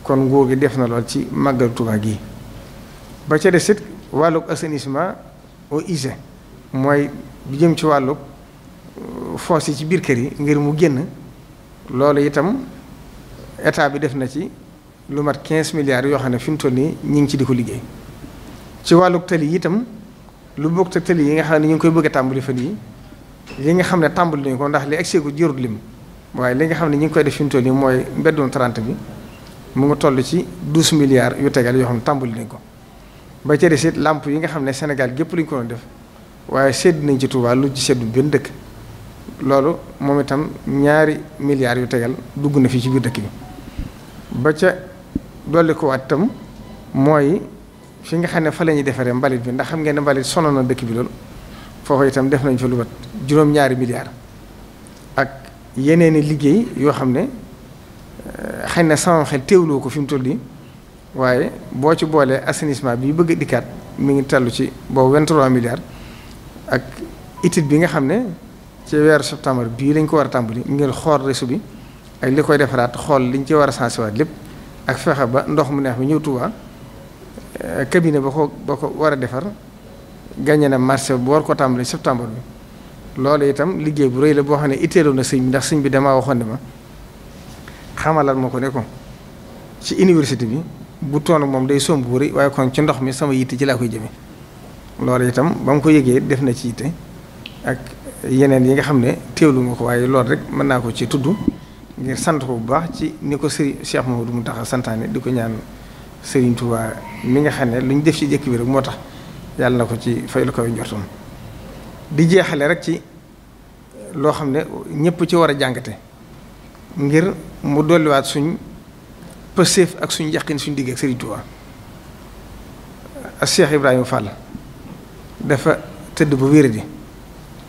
kon nguur gi def na lool ci màggal Tuubaa gi ba ca des it wàllug assainissement eaux usées mooy bi jëm ci wàllug foos yi ci biir kër yi ngir mu génn loolu itam état bi def na ci lu mat 15 milliards yoo xam ne fi mu toll nii ñu ngi ci di ko liggéey ci wàllug tali yi itam lu bokk te tali yi nga xam ne ñu ngi koy bëgg a tàmbali fan yi li nga xam ne tàmbali nañu ko ndax li egg ko jërut lim waaye li nga xam ne ñu ngi koy def fi mu toll nii mooy mbeddum 30 bi mu ngi toll ci 12 milliards yu tegal yoo xam ne tàmbali nañ ko ba ca des it làmp yi nga xam ne Sénégal gépp lañu ko doon def waaye sedd nañ ci Touba lu ci seddu benn dëkk loolu moom itam 2 milliards yu tegal dugg na fii ci biir dëkk bi ba ca dolli ko waat itam mooy fi nga xam ne fa la ñuy defaree mbalit bi ndax xam ngeen ne mbalit sono na dëkk bi loolu foofu itam def nañ fa lu mat 2 milliards ak yeneeni liggéey yoo xam ne xëy na sama xel teewloo ko fi mu toll nii waaye boo ci boolee assainissement bi bëgg a dikkaat mi ngi tellu ci boobu 23 milliards ak étude bi nga xam ne ci weeru septembre bii lañ ko war a tàmbali ngir xool réseau bi ak li koy defaraat xool liñ ci war a sensibiliser lépp ak fexe ba ndox mu neex bi ñëw Touba cabinet ba ko war a defar gagné na marché bu war ko tàmbali septembre bi loolu itam liggéey bu rëy la boo xam ne itteeloon na sëñ bi ndax sëñ bi damaa waxoon ne ma xamalal ma ko ne ko ci université bi bu toon moom day somb bu rëy waaye kon ci ndox mi sama yitte ci laa koy jëme loolu itam ba mu ko yëgee def na ci yitte ak yeneen yi nga xam ne teewlu nga ko waaye loolu rek mën naa ko ci tudd ngir sant ko bu baax ci ni ko sëriñ Cheikh Mamadou Mountakha santaane di ko ñaan Sëriñ Touba mi nga xam ne lu ñu def ci jëkk bi rek moo tax yàlla na ko ci fay lu koy njortoon di jeexale rek ci loo xam ne ñëpp ci war a jàngate ngir mu dolliwaat suñ pëseef ak suñ yaqin suñ digg ak Sëriñ Touba ak Cheikh Ibrahima Fall dafa tëdd bu wéradi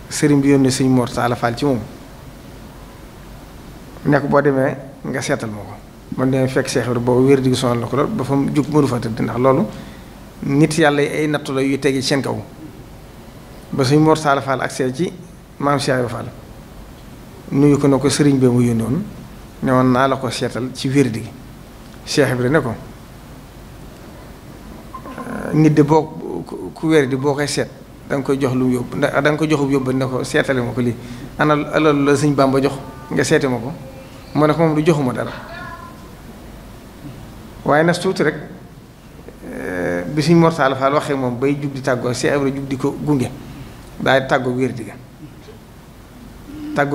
sëriñ bi yónnee sëñ Mor Talla Fall ci moom nekk boo demee nga seetal ma ko man demee fekk Cheikh Ibrahima boobu wéradi gi sonal na ko lool ba fa mu jug mënu fa tëdd ndax loolu nit yàlla yi ay nattu la yu tege ci seen kaw ba sëñ Mor Talla Fall ak ci maam Cheikh Ibrahima Fall nuyu ko na ko sëriñ bi mu yónnoon ne woon naa la ko seetal ci wéradi gi Cheikh Ibrahima ne ko nit de boo ku wér di boo koy seet da nga koy jox lu mu yóbbu ndax da nga ko joxub yóbbu ne ko seetale ma ko lii ana alal la sëñ Bamba jox nga seete ma ko mu ne ko moom du joxuma dara waaye nas tuuti rek bi sëñ Mor Talla Fall waxee moom bay jug di tàggoo Cheikh Ibrahima jug di ko gunge daal di tàggoog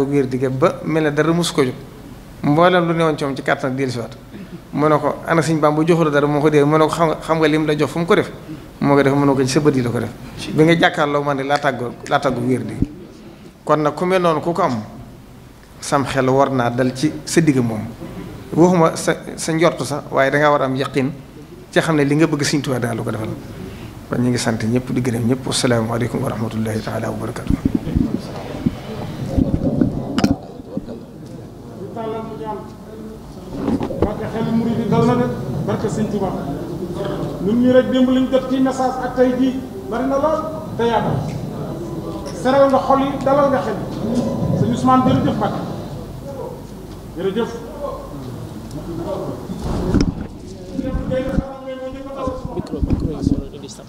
wér digga ba mel ne dara mosu ko jóg mboolem lu newoon ci moom ci kàttan ak dellusiwaat mu ne ko ana sëñ Bamba joxu la dara moo ko dee mu ne ko xam nga lim la jox fu mu ko def moo ko def mu ne ko ci sa bët yi la ko def bi nga jàkkaarloo man de laa tàggoog wér digg kon nag ku mel noonu ku ko am sam xel war naa dal ci sa digg moom waxuma sa njortu sax waaye dangaa war a am yaqin ci xam ne li nga bëgg Sëñ Tuubaa daal lu ko defal kon ñu ngi sant ñëpp di gërëm ñëpp asalaamaaleykum wa rahmatullahi taala wa barakatu barke xel murid yi dal na de barke Sëñ Tuubaa ñun ñi rek démb lañ jot ci message ak tey jii bari na lool te yaatal seral nga xol yi dalal nga xel sëñ Ousmane jërëjëf Mbacke jërëjëf micro yi solo di sap